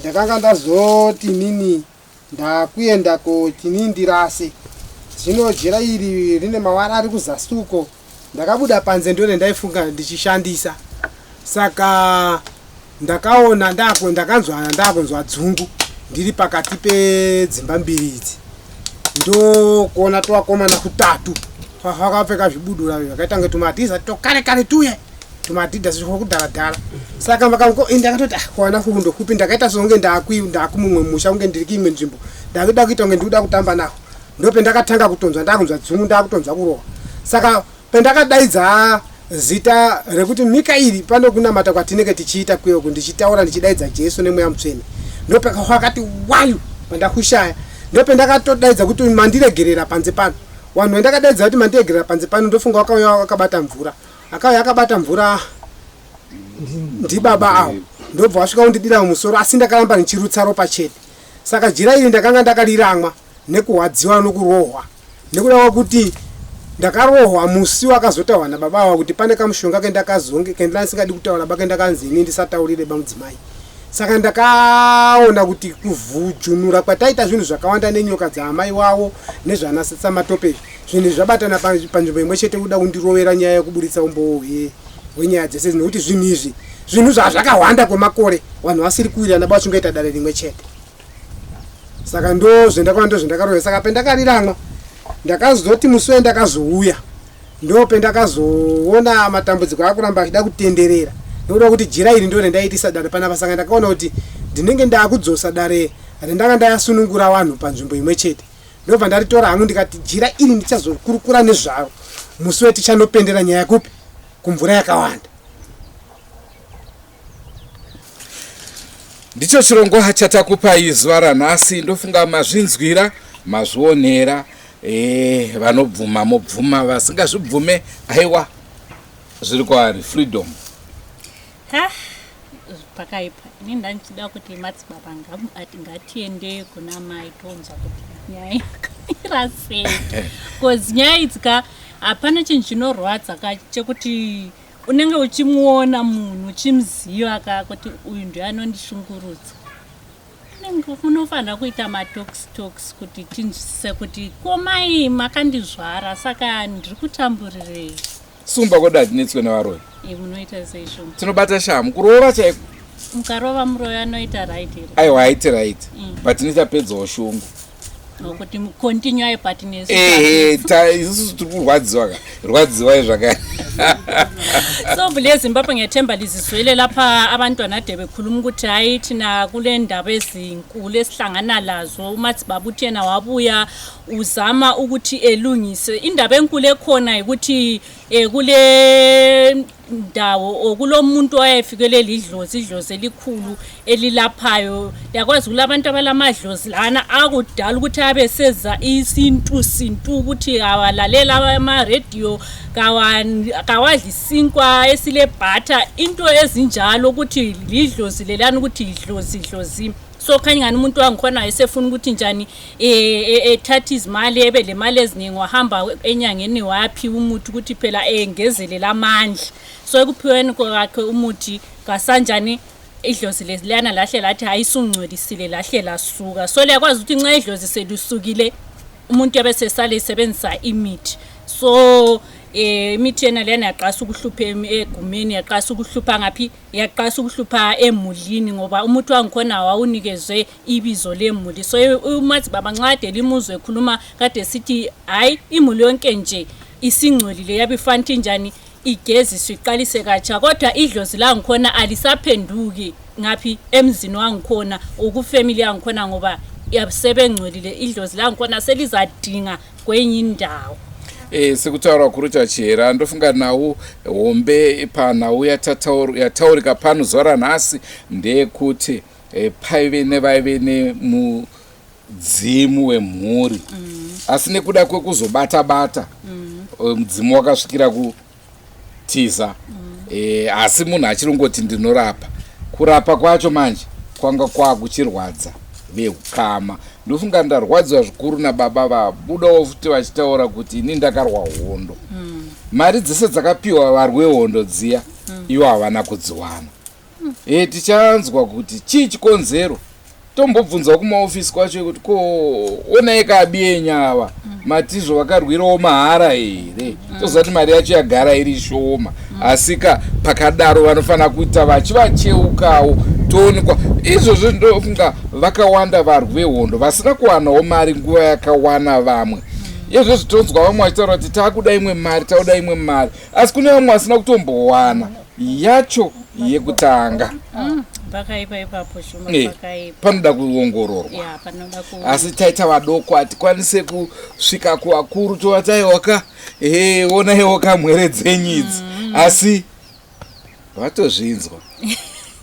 ndakanga ndazoti inini Ndakuenda ko chini ndirase. Zvino jira iri rine mawara ari kuzasi uko. Ndakabuda panze ndore ndaifunga ndichishandisa. Saka ndakaona ndako ndakanzwa ndakunzwa dzungu ndiri pakati pedzimba mbiri idzi. Ndokuona twakomana kutatu twakapfeka zvibudura zvakaita kunge tumatiza tokare kare tuye. tumadhidhasi zvekudhara dhara saka makango eh, ndakatoti ah, kuwana kundo kupi ndakaita songe ndakui ndakumumwe musha kunge ndiri kuimwe nzvimbo ndakuda kuita kunge ndikuda kutamba nawo ndopendakatanga kutonzwa ndakunzwa dzungu ndakutonzwa kurohwa saka pendakadaidza zita rekuti mikairi pano kunamata kwatinenge tichiita kuyoku ndichitaura ndichidaidza jesu nemweya mutsvene ndopakati wayu pandakushaya ndopendakatodaidza kuti mandiregerera panze pano vanhu vandakadaidza kuti mandiregerera panze pano ndofunga wakauya wakabata mvura Akauya akabata mvura ndibaba avo ndobva wasvika kundidira mumusoro asi ndakaramba ndichirutsa ropa chete. Saka jira iri ndakanga ndakariramwa nekurwadziwa nokurohwa nekuda kwekuti ndakarohwa musi wakazotaurwa nababa ava kuti pane kamushonga kendakazonge kendandisingadi kutaura ba kendakanzi ini ndisataurire bamudzimai. Saka ndakaona kuti kuvhujunura kwataita zvinhu zvakawanda nenyoka dzaamai wavo nezvana Samatope izvi zvinhu izvi zvabatana panzvimbo imwe chete kuda kundirovera nyaya yekuburitsa umbowo hwenyaya dzese nekuti zvinhu izvi zvinhu zvazvakahwanda kwemakore vanhu vasiri kuwirirana ba vachingoita dare rimwe chete saka ndozvendakaona ndozvendakarovera saka pendakariramwa ndakazoti musi wendakazouya ndopendakazoona matambudziko akuramba achida kutenderera nekuda kuti jira iri ndo rendaitisa dare panapa saka ndakaona kuti ndinenge ndakudzosa dare rendanga ndayasunungura vanhu panzvimbo imwe chete ndobva ndaritora hangu ndikati jira iri ndichazokurukura nezvaro musi wetichanopendera nyaya kupi kumvura yakawanda Ndicho chirongwa chatakupai zuva ranhasi, ndofunga mazvinzwira, mazvionera. E, vanobvuma mobvuma, vasingazvibvume aiwa, zviri kwaari freedom. Ha, pakaipa. Ini ndandichida kuti madzibaba ngatiende kuna mai tonzwa kuti nyaya yakamira sei. Because nyaya idzi ka hapana chinhu chinorwadza ka chekuti Unenge uchimuona munhu uchimuziva ka kuti uyu ndiye anondishungurudza. Unenge unofanira kuita matox tox kuti tinzwisise kuti ko mai makandizvara saka ndiri kutamburirei. Sumba kwedu hatinetswe nevaroyi. Eh, munoita sei shumba? Tinobata shamu kurova chaiko. Mukarova muroyi anoita right here? Aiwa, haiti right. But tinochapedzawo shungu. Nokuti continue but nesu. Ehe, isusu tiri kurwadziwa ka, rwadziwai zvakare. So mhuri yeZimbabwe, ngethemba lizizwele lapha abantwana ade bekhuluma ukuthi hayi, thina kule ndaba ezinkulu esihlangana lazo. UMadzibaba uthi yena wabuya uzama ukuthi elungise indaba enkulu ekhona, yikuthi kule ndawo or kulomuntu owayefikelwe lidlozi, idlozi elikhulu elilaphayo. Liyakwazi kulabantu abalamadlozi lana akudala ukuthi abe seza isintu sintu, ukuthi awalalela amarediyo, kawadli isinkwa esilebhatha, into ezinjalo, ukuthi lidlozi lelani, ukuthi idlozi dlozi. So khanya ngani umuntu wangikhona esefuna ukuthi njani ethathe izimali, ebe le mali eziningi, wahamba enyangeni waphiwa umuthi ukuthi phela engezelela amandla. So ekuphiweni kwakhe umuthi kasanjani idlozi leliyana lahle lathi hayi, isungcolisile, lahle lasuka. So liyakwazi ukuthi nxa idlozi selisukile, umuntu yabe sesale esebenzisa imithi. So imithi yena leyana yaqasa ukuhlupha egumeni, yaqasa ukuhlupha ngaphi, yaqasa ukuhlupha emulini, ngoba umuthi wangikhona wawunikezwe ibizo lemuli. So uMadzibaba nxa limuzwe ekhuluma kade sithi hayi, imuli yonke nje isingcolile, yabe ifanele njani igeziswe, iqalise katsha. Kodwa idlozi langikhona alisaphenduki ngaphi emzini wangikhona, ukufamily yangikhona, ngoba sebengcolile, idlozi langikhona selizadinga kwenye indawo. Sekutaura kuri chachihera, ndofunga nhau hombe panhau yataurika pano zuva ranhasi ndeyekuti paive nevaive nemudzimu wemhuri, asi nekuda kwekuzobata bata, mudzimu wakasvikira kutiza. Asi munhu achirongoti ndinorapa. Kurapa kwacho manje kwanga kwakuchirwadza veukama. Ndofunga ndarwadziwa zvikuru nababa vabudawo futi vachitaura kuti ini ndakarwa hondo, mari dzese dzakapiwa varwi vehondo dziya, ivo havana kudziwana. Tichanzwa kuti chii chikonzero, tombobvunzawo kumaofisi kwacho kuti ko onai kabienya ava matizvo vakarwirawo mahara here? Toziva kuti mari yacho yagara iri shoma, asi ka pakadaro vanofanira kuita vachivacheukawo. Toonekwa izvozvo. Ndofunga vakawanda varwi vehondo vasina kuwanawo mari nguva yakawana vamwe. Izvozvo tonzwa vamwe vachitaura kuti taakuda imwe mari, tauda imwe mari, asi kune vamwe vasina kutombowana yacho yekutanga. Pakaipa ipapo, Shuma. Pakaipa. Panoda kuongororwa. Ya, panoda ku Asi taita vadoko, hatikwanise kusvika kuvakuru tovataiwaka, ehe, onaiwo kamwere dzenyu idzi, asi vatozvinzwa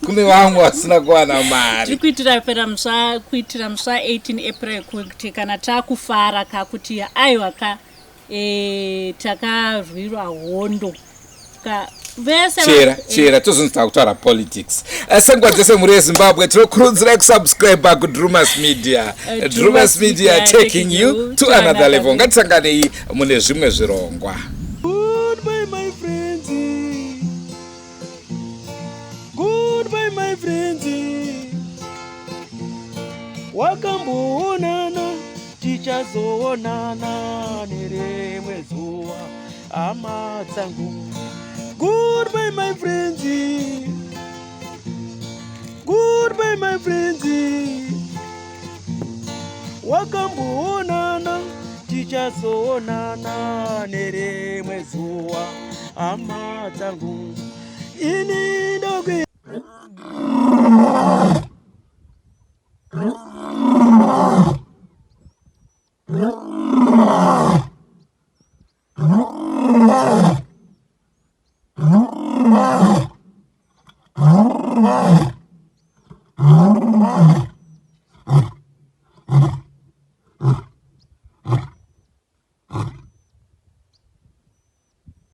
kune vamwe vasina kuwana mari. Tiri kuitira pera musa kuitira musa 18 April, kuti kana taakufara ka kuti aiwa ka, takarwirwa hondo ka vese Chera chera tozonzi takutaura politics. Senguva dzese, mhuri yeZimbabwe, tinokurudzirai kusubscribe kuDrumas Media. Drumas Media, taking you to another level. Ngatisanganei mune zvimwe zvirongwa. Goodbye, my friends. Goodbye, my friends. Wakamboonana, tichazoonana nerimwe zuva, hama dzangu. Goodbye, my friends. Goodbye, my friends. Wakamboonana, tichazoonana nerimwe zuva, hama dzangu. Ini ndokuenda.